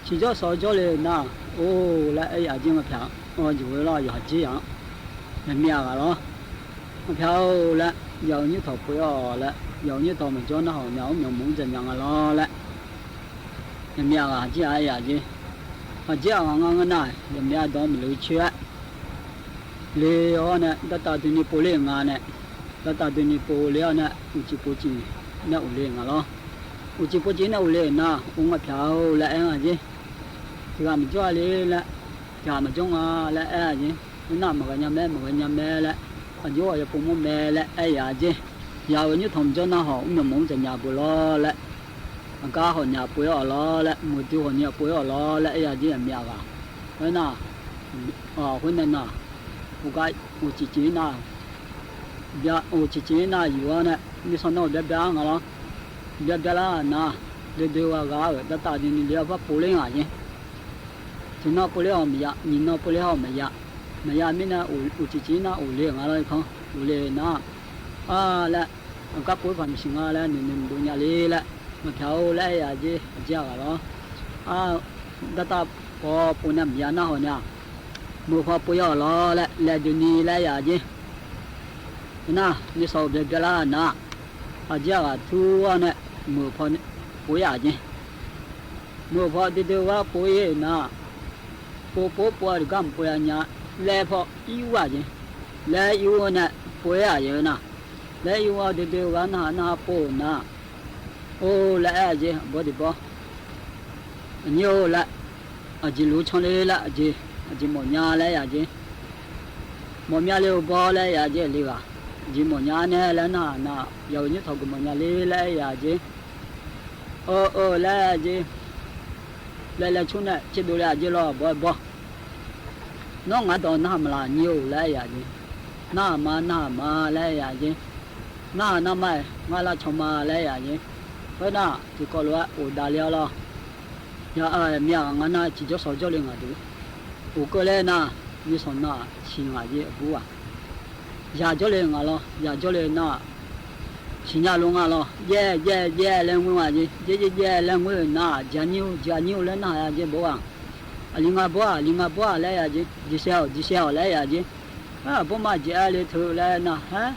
Ciqjawr shawq-eu jawrle-eu nar, or laer aer yaf jer, ngapyaq-anr jeuq-eu lawr, yawqha jir-aq-anr, yaqmyav ghaq lawr. Ngapyaq-or laer, yawq-euq nymrtawq pov-ir-awq laer, yawq-euq nymrtawq maqjawr narhaq nya-awr myawqmawf-anr dzaqnya nga lawr laer, yaqmyav ghaq jir-aq aer yaf jer. Aqjir-aq ghaq nga ngeur nar, yaqmyav dawq-anr maqle coer-aer le-awr nae dartav doeni pov le-euq nga nae, dartav doeni pov le-awr nae uqcif povcif nae of le-euq nga lawr. Uqcif povcif nae of le-euq nar, or ngapyaq-or laer aer nga jer. Tiqghaq maqjawr-a le laer, tiqghaq maqjawr nga laer aer-a jer. Khoernar maqghae nya mae, maqghae nya mae laer, aqjox-aq yawpov mawr mae laer aer yaf jer. Yaq-euq nymrtawq maqjawr narhaq-awr myawqmawf-anr dzaqnya beu lawr laer, aqgar hawq nya pov-ir-awq lawr laer, muiqdui hawq nya pov-ir-awq lawr laer aer yaf jer, yaqmyav ghaq. Khoernar, khoernae nar, uqgar uqcif cif-ir nar, uqcif cif-ir nar yuf-awr nae, mirsanr nar-euq byav byav-ar nga lawr. Byav byav lar nar, doe doe gha gha-euq dartav doeni le-awr par pov ler nga jer. Tiqnan pov ler-awq maqya, nyiqnan pov ler-awq maqya. Maqya mirnae uqcif cif-ir nar of le nga lawr. Irkanr of le nar, a laer, aqgar pov-ir paq maqsiq nga laer noeqnoeq maqdov nya le laer, maqpyaq-or laer aer yaf jer, aqjir-aq ghaq lawr. Dartav paw pov nae maqya narhaq nae-aq, meuq paw pov-ir-awq lawr laer laedoeni laer aer yaf jer. Khoernar, nishawq-euq byav byav lar nar, aqjir-aq ghaq tur-awr nae meuq paw pov-ir-aq jer. Meuq paw doe doe gha pov-ir-euq nar, pov pov pov-a tiqgar maqpov ya nya, laer paw ir ur-aq jer. Laer ir ur-awr nae pov-ir-aq jer nar, laer ir ur-awr doe doe gha narhaq narhaq pov-euq nar, or laer aer-a jer, aqbawr tiqbawr. Aqnyir-or laer, aqjeq luf can le laer, aqjeq, aqjeq mawfnya laer aer yaf jer. Mawfmya le-eu bawr laer aer yaf jer, le ghaq. Aqjeq mawfnya nae laer nar nar, yaq-euq nymrtawq geuf mawfnya le laer aer yaf jer. Aer-eu laer aer-a jer. Laev laev cur nae caerdov le-aq jer lawr, bawr-aer bawr. Nawr ngaq-aer dawq narhaq maqlaq nyir-or laer aer yaf jer. Narhaq ma, narhaq ma laer aer yaf jer. Narhaq nar ma-aer ngar lavcawq ma laer aer yaf jer. Khoernar tiqkawv lof-aer of davle-awr lawr. Yaq, myav ghaq nga nar, ciqjawr shawq jawrle ngaq deuq. Of keuv laer nar, nyiq shawq nar-aq ciq ngaq jer aqbur-aq. Yaq jawrle nga lawr, yaq jawrle nar-aq, siqnya lof nga lawr, jaev jaev jaev laer ngoer nga jer, jaev jaev jaev laer ngoer-euq nar-aq, jeq-a nyir-or, jeq-a nyir-or laer narhaq ya jer bawr-aq. Aqli nga bawr-aq, aqli nga bawr-aq laer ya jer, diqsaev-awq, diqsaev-awq laer ya jer. Aqbawr ma jeq-aer le teu laer nar, haer,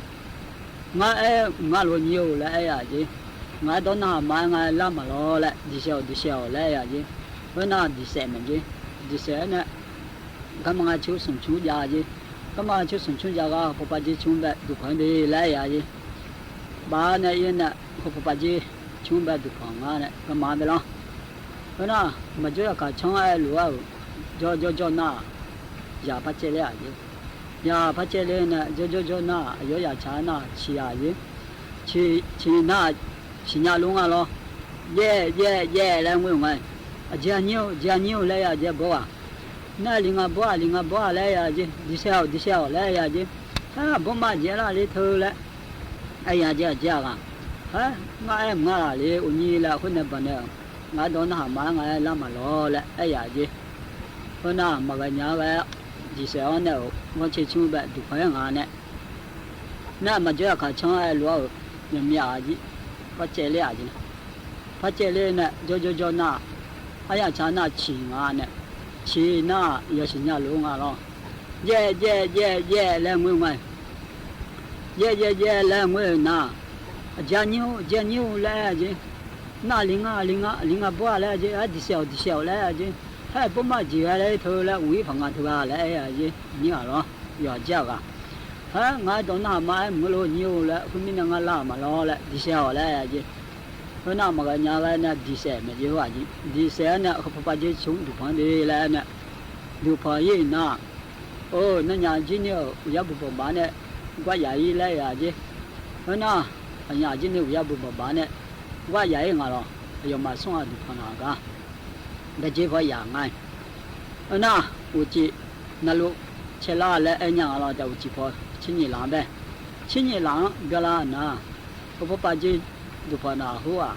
ngar aer nga lof nyir-or laer aer ya jer. Ngaq-aer dawr narhaq ma-aer ngar aer lar maqlawr laer, diqsaev-awq, diqsaev-awq laer ya jer. Khoernar diqsaev maqjer, diqsaev-aer nae garma nga coer smq cmr jav jer. Garma nga coer smq cmr jav gar, hawpaw pav jer cmr bae duqpanq-anr de laer ya jer. Baf-awr nae ir nae, hawpaw pav jer cmr bae duqpanq nga nae garma-anr bae lanr. Khoernar, maqjawr yaqkaq canr-aer lof-aer-euq, jawr jawr jawr nar-aq, yaq par caev ler-aq jer. Yaq par caev ler nae jawr jawr jawr nar-aq, aqyawf yaq caq nar-aq ciq-aq jer. Ciq nar-aq, siqnya lof nga lawr. Jaev jaev jaev laer ngoer-euq nga. Aqjeq-a nyir-or, jeq-a nyir-or laer ya jer bawr-aq. Nar aqli nga bawr-aq, aqli nga bawr-aq laer ya jer, diqsaev-awq, diqsaev-awq laer ya jer. Haer, aqbawr ma jeq-aer lar le teu laer aer ya jer, aqjeq-aq ghaq. Haer, ngar aer mq ngar laf le uqnyir laer khoer nae baqnaeq-awq. Ngaq-aer dawr narhaq ma-aer ngar aer lar maqlawr laer aer ya jer. Khoernar maqghae nya-aer ghae-aer, diqsaev-awr nae-euq ghanrcae cmr bae duqpanq-aer nga nae, nar maqjawr yaqkaq canr-aer lof-aer-euq, yaqmyav ghaq jir par caev ler-aq jer. Par caev ler nae jawr jawr jawr nar-aq, aryaq caq nar-aq ciq nga nae, ciq nar-aq yawsiq nya lof nga lawr. Jaev jaev jaev jaev laer ngoer nga. Jaev jaev jaev laer ngoer-euq nar-aq, aqjeq-a nyir-or, aqjeq-a nyir-or laer aer-a jer. Nar aqli nga, aqli nga, aqli nga bawr-aq laer aer-a jer. Aer, diqsaev-awq, diqsaev-awq laer aer-a jer. Haer, bawrma jeq ghae laer teu laer, uq-ir paq nga teu gha laer aer-a jeq, nyir-aq lawr, yawqjir-aq ghaq. Haer, ngaq-aer dawq narhaq ma aer mq-eu lof nyir-eu laer, khoermirnae ngar lar-euq maqlawr laer diqsaef-awq laer aer-a jeq. Khoernar, maqghae nya ghae nae diqsaef maeq jeq heu-aq jeq, diqsaef-aer nae heupaw pav jir cmr duqpanq de laer aer nae, duqpanq-ir nar, or, narnya jir ni-euq uqyar buq banq baf nae gar yaf-ir laer aer-a jeq. Khoernar, aqnyaf jir ni uqyar buq banq baf nae gar yaf-ir nga lawr, aqyawfmaf smr-aq duqpanq naq gar daef jir paw yaf nga-aer. Khoernar, uqcif navluf caelar laer aer nya nga lawr, daef uqcif paw tser nyiq laf-anr bae, tser nyiq laf-anr byanlar nar, heupaw pav jir duqpanq naq hur-aq,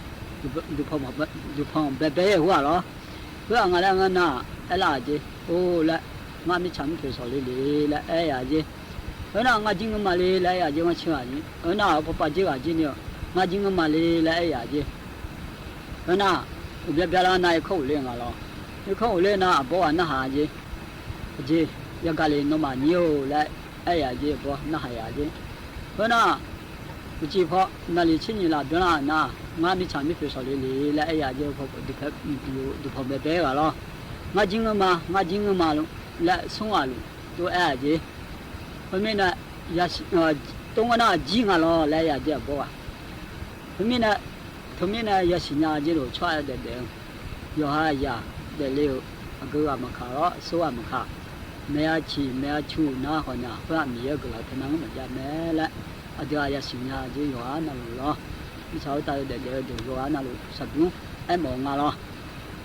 duqpanq baebae-aer hur-aq lawr. Heughaq nga laer ngeur nar, aerlar-aq jeq, or laer, ngar mirtsaq mirpoeq sawq le le laer aer-a jeq. Khoernar, ngar jir ngeur ma le laer aer-a jeq, ngar cir-aq jeq. Khoernar, heupaw pav jir ghaq jir ni-eu, ngar jir ngeur ma le laer aer-a jeq. Khoernar, uqbya byalar nar, irkanr ghofler nga lawr. Irkanr ghofler nar, aqbawr ghaq narhaq jeq. Aqjeq, yagaq le nawmaf nyir-or laer aer-a jeq, aqbawr narhaq yaf jeq. Khoernar, uqcif paw naqli tser nyiq laf byanlar nar, ngar mirtsaq mirpoeq sawq le le laer aer-a jeq, duqpanq baebae-aer ghaq lawr. Ngar jir ngeur ma, ngar jir ngeur ma laer smr ghaq luf tov aer-a jeq. Khoermirnae, tov ngeur nar jir nga lawr laer aer-a jeq, aqbawr ghaq. Khoermirnae, teumirnae yasiq nya jeq lof tsawrhaq-aer daefdaef-eu, yawqha yaq daefle-euq, aqgeu ghaq maqkaq lawr, aqsur ghaq maqkaq, maeq-a ciq maeq-a cu nar khawf nya, khoer-aq Miqyaer-euq guiqlanq teunav-anr maqjav mae laer, aqdui-aq yasiq nya jeq yawqha navluf lawr. Mirtsaq khoertav-eu daefdaef-eu deuq yawqha navluf shaqbymr aermawf-eu nga lawr.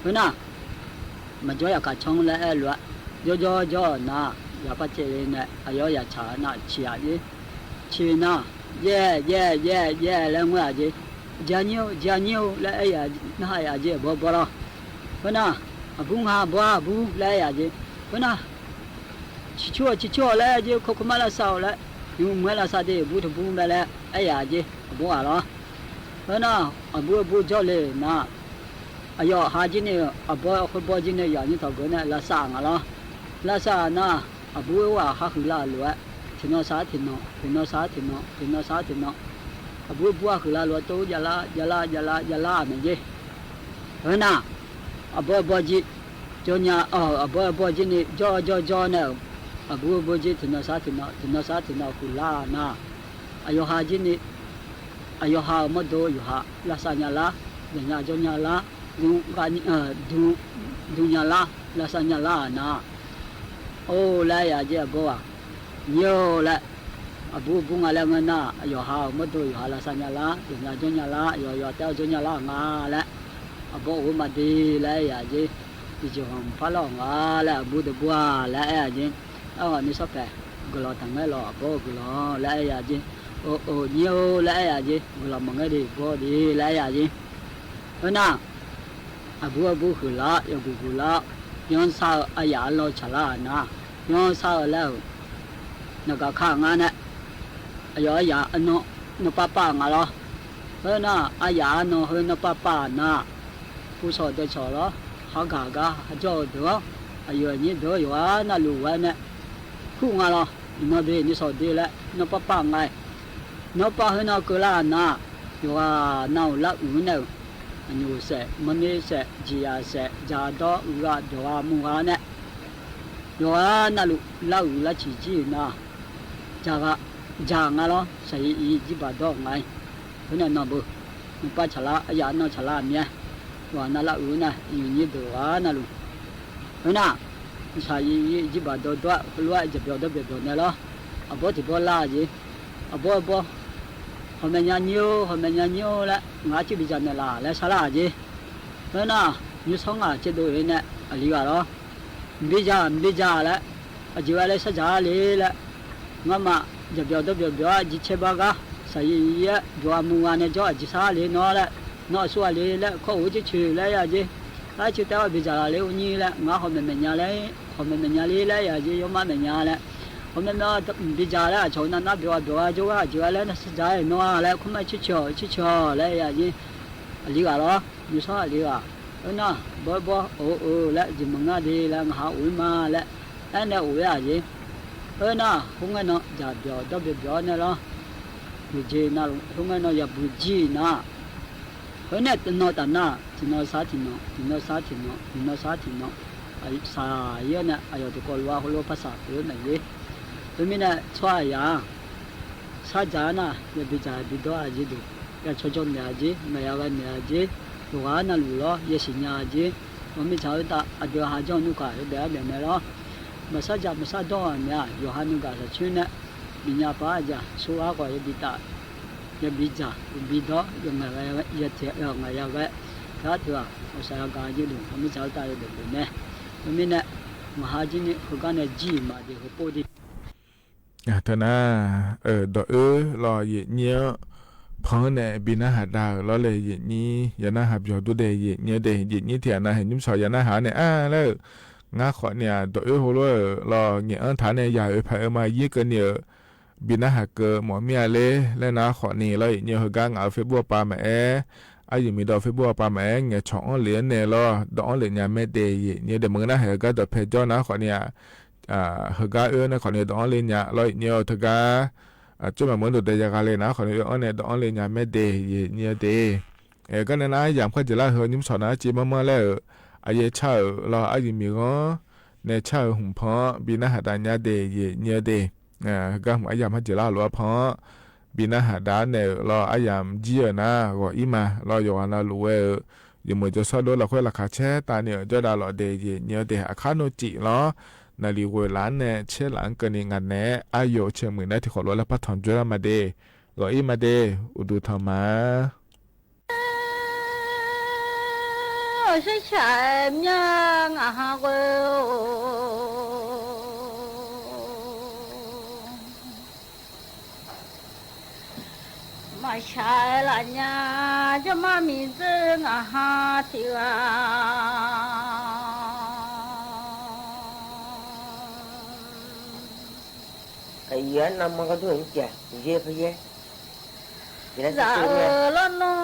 Khoernar, maqjawr yaqkaq canr laer aer-eu lof-aer, jawrjawr jawr-euq nar, yaqpar caevle nae aqyawf yaqtsaq-eu nar ciq-aq jeq. Ciq nar, jaev jaev jaev jaev laer ngoer-aq jeq. Jeq-a nyir-or, jeq-a nyir-or laer aer-a, narhaq yaf jeq, aqbawr bawr lawr. Khoernar, aqbur nga, aqbur-a, aqbur laer aer-a jeq. Khoernar, ciqcur-awq ciqcur-awq laer aer-a jeq, kawrkawr mar lavsav-awq laer, nymq mq-aer lavsav de, aqbur taqbur mae laer aer-a jeq, aqbawr ghaq lawr. Khoernar, aqbur aqbur jawrle nar, aqyawf ha jir ni-eu aqbawr khoerbawr jir ni yawf nyir tawq geuf nae lavsav nga lawr. Lavsav nar, aqbur-eu ghaq hahuiq lar-euq lof-aer, tiqnan sar tiqnan, tiqnan sar tiqnan, tiqnan sar tiqnan, aqbur bur-a huiqlar lof-aer tov javlar javlar javlar javlar-aq mae jeq. Khoernar, aqbawr bawr jir jawr nya, aqbawr bawr jir ni jawr jawr jawr nae-euq, aqbur bawr jir tiqnan sar tiqnan, tiqnan sar tiqnan huiqlar nar, aqyawf ha jir ni, aqyawf ha-euq mawrdo yawqha lavsav nya lar, yanya jawr nya lar, dm, dm nya lar, lavsav nya lar-aq nar, or laer aer-a jeq, aqbawr-aq, nyir-or laer, aqbur bur nga laer ngeur nar, aqyawf ha-euq mawrdo yawqha lavsav nya lar, yanya jawr nya lar, yawqha yawqha taef-aer jawr nya lar nga laer, aqbawr of-eu ma de laer aer-a jeq. Tiqjeq-anr par lar-awq nga laer, aqbur deuq bur-a laer aer-a jeq. Arghaq nuisar paeq guiqlanq taqngaer lawq, aqbawr-eu guiqlanq laer aer-a jeq. Or, or, nyir-or laer aer-a jeq, guiqlanq maqngaer de, bawr de laer aer-a jeq. Khoernar, aqbur aqbur huiqlar, yawguq guqlar, yanr sar-eu aryaf arnan tsaqlar-aq nar, yanr sar-eu laer-euq, naqgaq ka ngar nae, aqyawf aryaf arnan nanrpar par nga lawr. Khoernar, aryaf arnan heu nanrpar par nar, puvshawq daecawq lawr, hagaq gar hajawr-eu deuq-anr, aqyuif aqnyir deuq-anr yawqghaq navluf ghae nae, kur nga lawr. Iqnan de nuisawq de laer nanrpar par nga-aer, nanrpar khoernan keuvlar-aq nar, yawqghaq nav-euq lar uiq-anr nae-euq, aqnyoq saef, manrner saef, jeqzaq saef, dzaqdawr uiqgha byawqgha murgha nae, yawqghaq navluf lar uiq lar ciq jir-euq nar, dzaqgha, dzaq nga lawr, shaqyiq yiq jirbaq dawr nga-aer, khoernae nan beu, nanrpar tsaqlar, aryaf nan tsaqlar mir-aer, yawqghaq nav lar uiq-anr nae, aqyuif aqnyir deuq yawqghaq navluf. Khoernar, shaqyiq yiq jirbaq dawr dawr-aer, heulof-aer jaqbyawq dawrbyawq byawq nae lawr, aqbawr tiqbawr lar-a jeq. Aqbawr bawr, hawmaeq nya nyir-or, hawmaeq nya nyir-or laer, ngaq-anr cir bidzaq naeqlaf laer sharlar-aq jeq. Khoernar, nymrsanr ngaq caevdov-aer nae aqli ghaq lawr, mqbidzaq mqbidzaq laer, aqjeq ghae laer shardzaq-a le laer, ngamaf jaqbyawq dawrbyawq byawq-aer jicae bar gar, shaqyiq yiq-aer byawqgha murgha nae jawr aqjeq sharlar le nawr laer, nawr aqsur ghaq le laer, kawr of-eu coer coeq laer aer-a jeq. Arcoer taef-aer bidzaq laf le-or nyir laer, ngaq-anr hawmaeq maeq nya laer, hawmaeq maeq nya le laer aer-a jeq, yawmar maeq nya laer, hawmaeq maeq mqbidzaq laer, aqcawq-eu navnar byawqgha byawqgha jawrgar aqjeq ghae laer nar shardzaq-aer nawr-a laer, kawrmar coer coeq-awq coer coeq-awq laer aer-a jeq. Aqli ghaq lawr, nymrsanr aqli ghaq. Khoernar, bawr bawr, or or laer, jeq maqngeur de laer, ngaq ha of-ir ma laer, aernae of-ir-aq jeq. Khoernar, khoerngae nan jaqbyawq dawrbyawq byawq-awr nae lawr, yawqjeq navluf khoerngae nan yabuq jir nar, khoernae nan tafnar, tiqnan sar tiqnan, tiqnan sar tiqnan, tiqnan sar tiqnan, shaq-ir-awr nae aqyawf tiqkawv lof-aer heulof-aer parsaq pyeuf-eu mae-ir. Teumirnae tsawrhaq yaq-anr sardzaq-anr nar, yabi dzaq yabi dawr-a jeq deuq, ya tsawrjawr naeq-a jeq, maeq ya ghae naeq-a jeq, yawqghaq-anr navluf lawr yasiq nya-a jeq, ghawqmir tsaq-eu tav aqdui ha janr-eu nuikaq yawdaef-aer daef mae lawr. Maqsar dzaq maqsar dawr-aq mae-aq, yawqha nuigaq saqcoer nae bifnya paq-aer aqdzaq sor-aer khawf yabi taf, yabi dzaq yabi dawr, yawqngaeq ya ghae, teu-aq teu-aq ghawqshaq yagaq-a jeq deuq ghawqmir tsaq-eu tav yawdaef daef mae. Khoermirnae, ngaq ha jir ni heugar nae jir-iq ma de heupov de. Teunar, dawq oer lawr yaeqnyir-anr pan-anr nae bi narhaq dav-euq lawr laer yaeqnyir ya narhaq byawq dur dae yaeqnyir-anr de, yaeqnyir tiq ghaq nav haeq nymrshawq ya narhaq-anr nae ar laer-euq, ngar khawfni-aq dawq oer heulof-aer-euq lawr ngaeq-anr taq nae yaq oe paq oe ma yaer keuvni bi narhaq keuv mawf mir-a ler laer nar khawfni lawr yaeqnyir heugar ngaq-euq Facebook-a pav maqaer, aryuif miqdawq Facebook-a pav maqaer ngaeqcawq anr lef-anr nae lawr dawq anr lef nya mae de yaeqnyir-anr de, maqngeur nar haeq heugar dawqpae jawr nar khawfni-aq, heugar oer-anr nae khawfni dawq anr le nya lawr yaeqnyir-eu teugar, aqcawq maqmur dawq dae ya gha le nar khawfni oer-anr nae dawq anr le nya mae de yaeqnyir-anr de. Aergar nae nar yamq kharjeq lar heu nymrshawq nar arciv manrmanr laer-euq, aqyaer car-euq lawr aryuif miqghanr nae car-eu hmq pan-anr bi narhaq dav nya de yaeqnyir-anr de. Heugar hmq aryamq kharjeq lar lof-aer pan-anr bi narhaq dav naeq-euq lawr aryamq jir-euq nar ghawq-ir ma lawr yawqghaq navluf ghae-eu yawmuiq jawrshawr lof lafkhoer laqkhaq caer tavni-euq jawrdav lawf de yaeqnyir-anr de. Aqkar nmr cif lawr naqliq ghoeq laf-anr nae caer laf-anr keuvni ngaq naeq-aer aryawf cae muiq nar tiqkhawf lof-aer lavpar tanq jawr lar ma de. Ghawq-ir ma de. Uqduq tanq ma. Aqshar shaq-aer mya ngaq ha ghoe-or, maqshaq-aer laf nya, jawrmar miqdzeur ngaq ha tiq ghaq. Aqyuif-anr navmaqghae dur-euq mr tiq-aq, zaf-eu lawrnan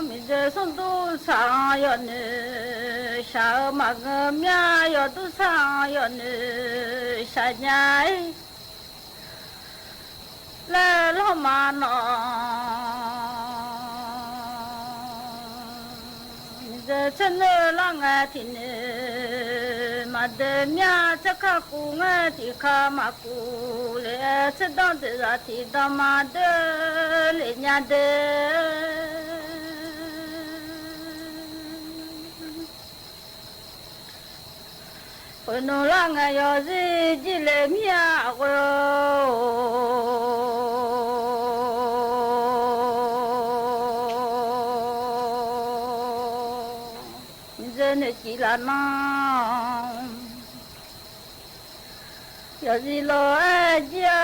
miqdzeur smrdur saq-anr yawnoeq shaq-eu maqngeur mya, yawdur saq-anr yawnoeq shaq nya-ir laer lawrma nawq. Miqdzeur tser noeq lar ngae tiq noeq maqdoe mya, tser kar kuv ngae tiq kar maqkuv le-aer, tser danr doeq zaq tiq danr maqdoe le nya de. Khoernar lar ngae yawzir jir le mir-a ghoe-or, miqdzeur noeqcif laf nan yawzir lof-aer jir-a.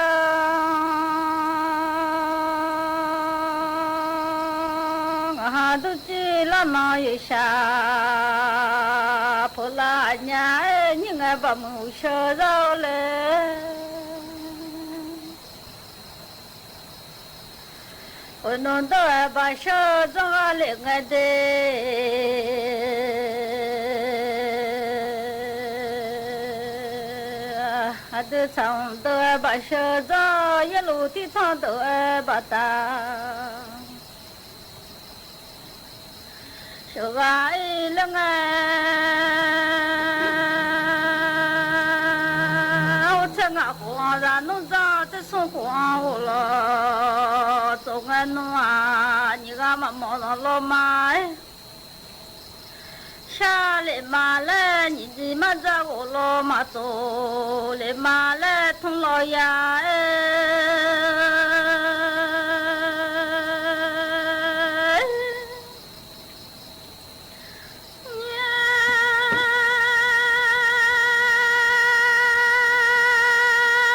Ngaq ha dur jir lar nan yawshaq pov lar nya-aer nyir ngae baqmuiq uqsheu zar-eu le. Khoernar dawr-aer baqsheu dzanr ghar le ngae de. Aqdui tsaq-anr dawr-aer baqsheu dzanr, yaerluf tirtanr dawr-aer baqtaf sheuqghaq-ir ler ngae, or tser ngaq khof-anr zaq nmr dzanr tser smr khof-anr ghoflawq tsov ngae nmr-aq, nyiq ghaq maqmawf zanq lawr ma-aer. Shar lef ma laer nyiq diq mar dzar ghoflawq maqtsov lef ma laer tmr lawq ya-aer.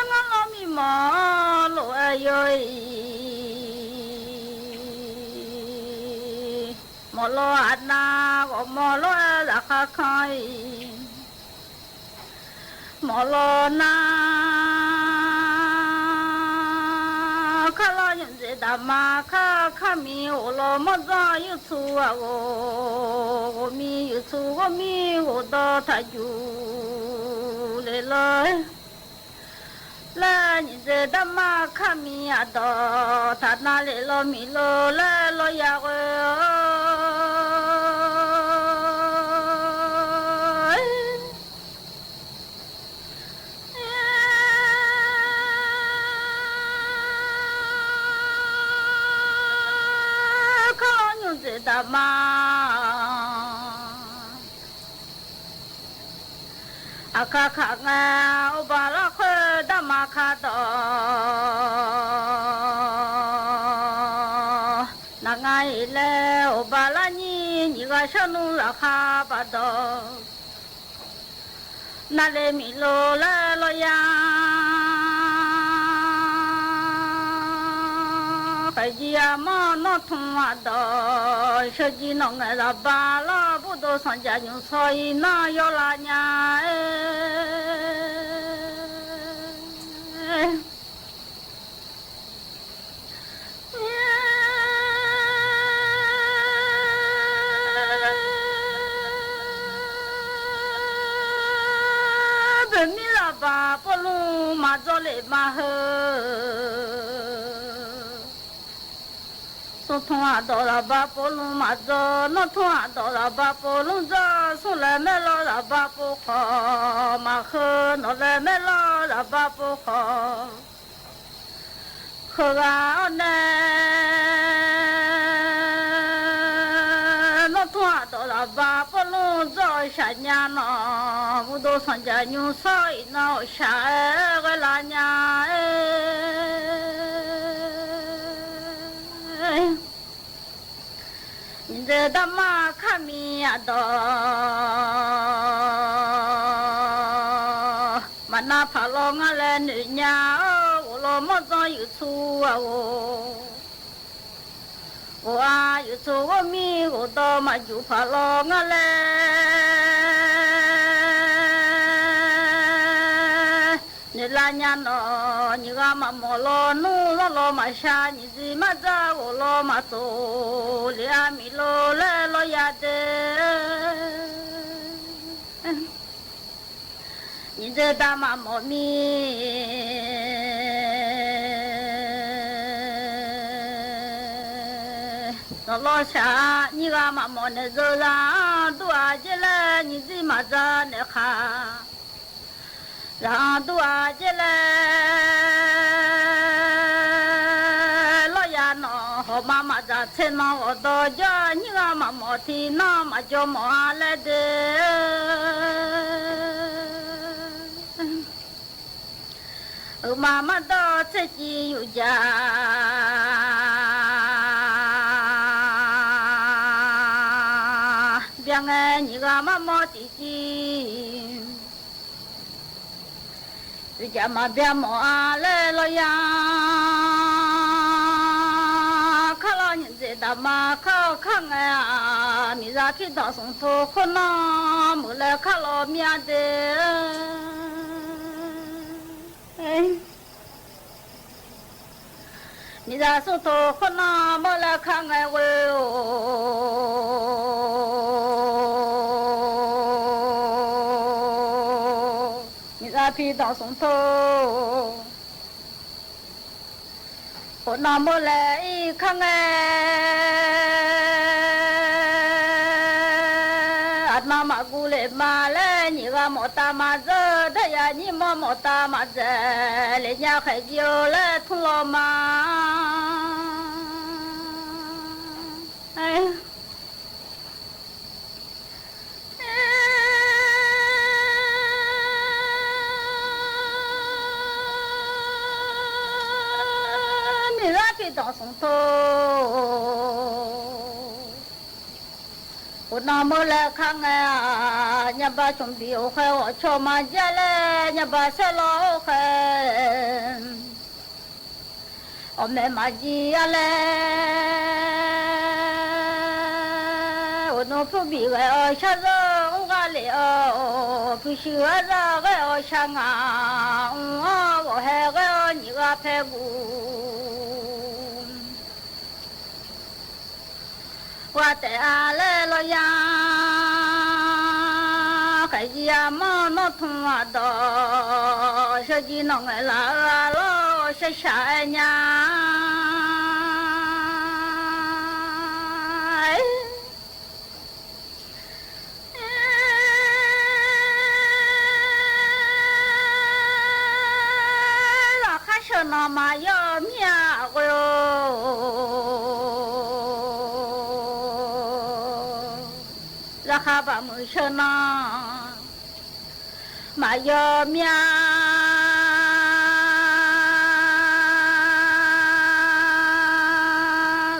Ngar lawr mirmawf lof-aer yawr-iq, mawf lawq aqnav ghawqmawf lof-aer zaqkhav kan-iq, mawf lawq nar kar lawr nymq dzaeq daqma kar, kar miq ghof lawq mawr dzanr yurtsuq ghaq ghof, ghof miq yurtsuq ghawr mir ghofdawq taq juq le lawr. laer nyiq dzaeq darma kar miq aqdawq taqnav lef law miq lo laer law ya ghoe-awr, kar nymr dzaeq darma aqkar kaq ngae, uqbaq larkhoer darma kardawq, naq nga-iq laer uqbaq larnyir nyiq ghaq shawr nmr laqkhaq baqdawq, navle miq lo laer law ya. Khaeqjir armawr nawr tmq aqdawq, sheuqjir nawq ngaeq zaqba lawr, burdov sanqjaq nymq shawr-ir nar yawlav nya-aer. Boeqmir zaqba povlmr maqdzawr lef ma heu. Smrtmq aqdawq zaqba povlmr maqdzawr, nawrtmq aqdawq zaqba povlmr dzawr, smr laer maerlawr zaqba pov khawf maqheu, nawq laer maerlawr zaqba pov khawf heughaq-awr nae, nawrtmq aqdawq zaqba povlmr dzawr-eu shaqnya nawq, burdov sanqjaq nymr shawr-iq nar ghawqshaq-aer ghae lav nya-aer. Nyiq dzaeq darma kar miq aqdawq, maqnav paq law ngar laer noeq nya-awr, ghoflaw mawrdzanr yuif tsur-a ghof, ghof-a yuif tsur ghofmir ghofdawr maqjuq paq law ngar laer noeqlav nya nawq. Nyiq ghaq maqmawf lawnmr zanr law maqshar, nyiq zir mardzar ghof law maqtsof, lef-a miq lo laer law ya de. Nyiq dzaeq darma mawf mir, nawq lawr shaq-a. Nyiq ghaq maqmawf naeq zeu za-anr dur-aq jer laer, nyiq zir maqdzaq naeq khaq zaq-anr dur-aq jer laer, lawrya nawq hawq ma maqdzaq tser nan ghawqdawq jawr-a. Nyiq ghaq maqmawf tiq nan maqjawr mawf-a laer de. Uqma mardawr tser civ yuf jaq, bya ngae nyiq ghaq marmawr tiq civ yuf jaq maqbya mawf-a laer lawrya. Kar lawr nyiq dzaeq daqma kar-eu kar ngae-aq, miqzaq pirdanq smq tov khoernan meuq laer kar lawr mir-a de. Miqzaq smq tov khoernan meuq laer kar ngae ghoe-or, miqzaq pirdanq smq tov khoernan meuq laer ir kar ngae, aqnan maqguv lef ma laer nyiq ghaq mawf tav maqdzeur, darya nyir mawr mawf tav maqdzaeq, lef nya khaeq jir-eu laer tmr law ma. Miqzaq pirdanq smq tov khoernan meuq laer kar ngae-aq, nyabaq cmq bif-or khaer ghawqcawq maqjav laer, nyabaq saerlawr-or khaer ghawqmaeq maqjir-a laer, uqnmr pyur bif ghae-awr shar zeur mr ghaq lef-awr, pyurshuir arzaq ghae-awr shar ngaq mr-awr, ghawqhae ghae-awr nyiq ghaq paer guv ghaq taef-a laer lawrya. Khaeq zir armawr nawr tmq aqdawq Yawjir nawq ngaeqlaf-eu arlawr, sharshaq-aer nya. Laqkhar sheuq nawq maqyawr-eu mir-a ghoe-or. Zaqkhav baqmuiq sheuq nawq maqyawr mir-a.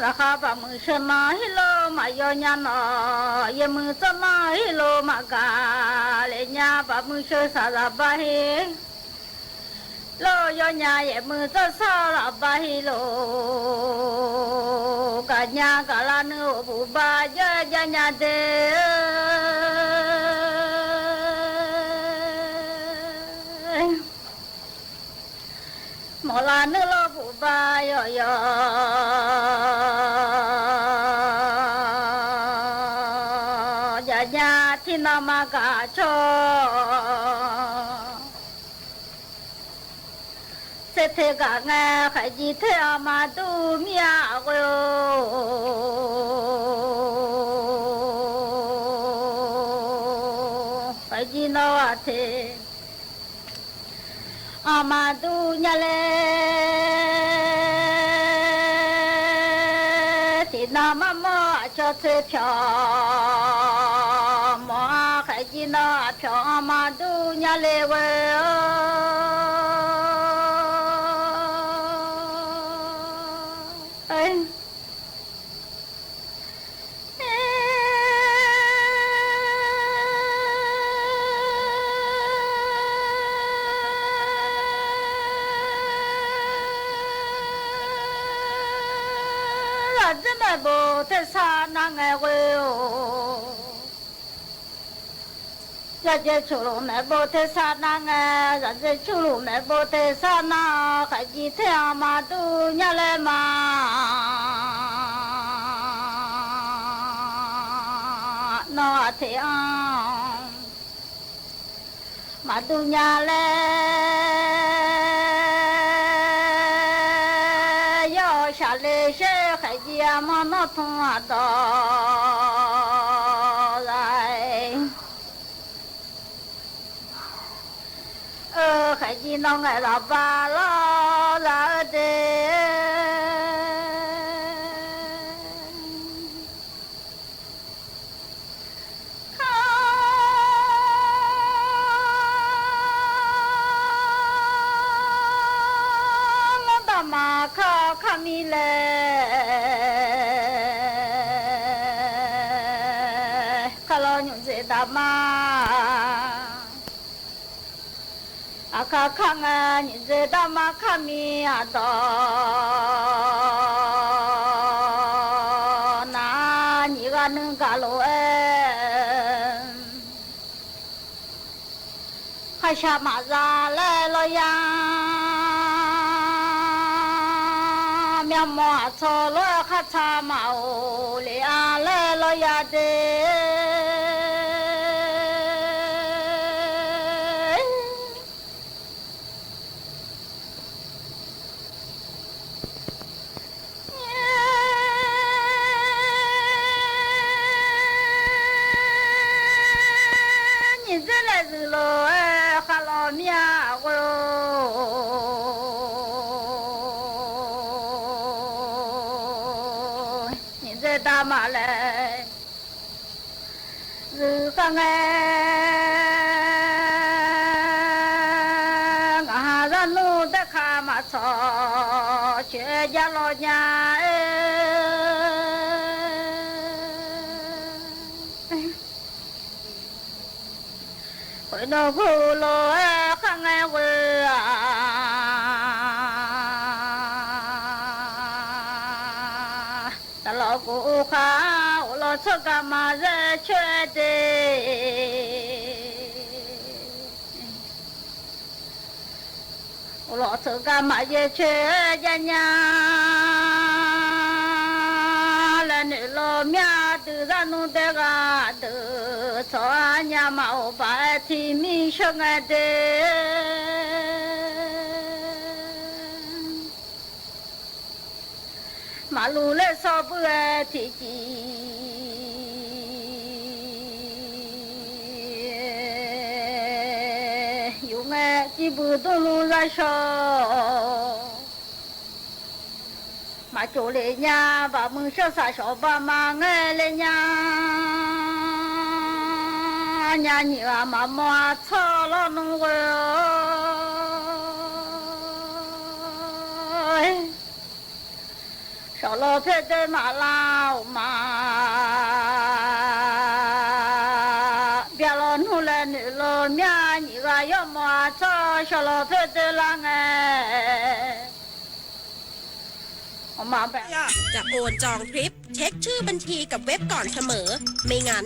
Zaqkhav baqmuiq sheuq nawq heulof maqyawr nya nawq, yawmuiq tsawrmyanr heulof maqgaq le nya. Baqmuiq sheuq saqlaq bar he lof yawnya, yawmuiq tsawrshawr laf bar heulof gaqnya gaqlar nuiv-euq buqba jawr-aer jav nya de. Mawqlav nuirlawr buqba yawqyawq jaqnya, tiqnan maqgaq cawq. Tser te gaq ngae, khaeqjir ter-anr maqdur mir-a ghoe-or. Khaeqjir nawr aqteq anr maqdur nya laer, tiqnan marmawr aqcawq tser pyawq mawf-a. Khaeqjir nawr aqpyawq-anr maqdur nya le ghoe-or. Zaqdzer maeqbof tersar nar ngae ghoe-or. Zaqdzer cawqluf maeqbof tersar nar ngae, zaqdzer cawqluf maeqbof tersar nar-awr, khaeqjir ter-anr maqdur nya laer ma. Nawr aqteq-anr maqdur nya laer, yawr-awq shaqle shaer khaeqjir armawr nawr tmr aqdawq zaq-aer. Khaeqjir nawr ngaeqlaf bar lawr zaq-eu de. Kar-awr daqma kar-awr kar mir laer, kar-awr nymq dzaeq daqma. Aqkar kar ngae, nyiq dzaeq daqma kar mir aqdawq nar, nyiq ghaq nuigaq lof-aer, kharshaq maqza laer lawr ya. Myavmawf aqcawq lof-aer khartaq maqghof lef-a laer lawr ya de. Nyiq dzaer laeq zuiq lof-aer kharlawq mir-a ghoe-or. Nyiq dzaer daqma laeq zuiq khar ngae, ngaq ha zar nmr daerka maqtsawq coeq-aer jar lawr nya-aer. Khoeqdawq ghoelof-aer khar ngae ghoe-aq, daqlawq ghof-eu khar, uqlawq tsawrgaq maqzaer coer-aer de. Uqlawq tsawrgaq maqzaer coer-aer jar nya laer noeqlawq mir-a. Deuq zar nmr daer ghaq deuq tsawq-a nya maqghof baq-aer tiqmir sheuq ngae de. Maqluv laer sawr buir-aer tiqciv yuf ngae, civ buiq dmrluf zar shawr. Maqcof le nya, baqmuiq shawrsaq shawq bama ngae le nya. Nya nyiq ghaq maqmawr-a tsawrlawr nmr ghoe-awr. Shawqlawq poer doe maqlav-euq ma. Byaqlawq nmr laer noeqlawq mya, nyiq ghaq yawrmawf-a tsawr shawqlawq poer doe lar ngae. จะโอนจองทริป เช็คชื่อบัญชีกับเว็บก่อนเสมอ ไม่งั้น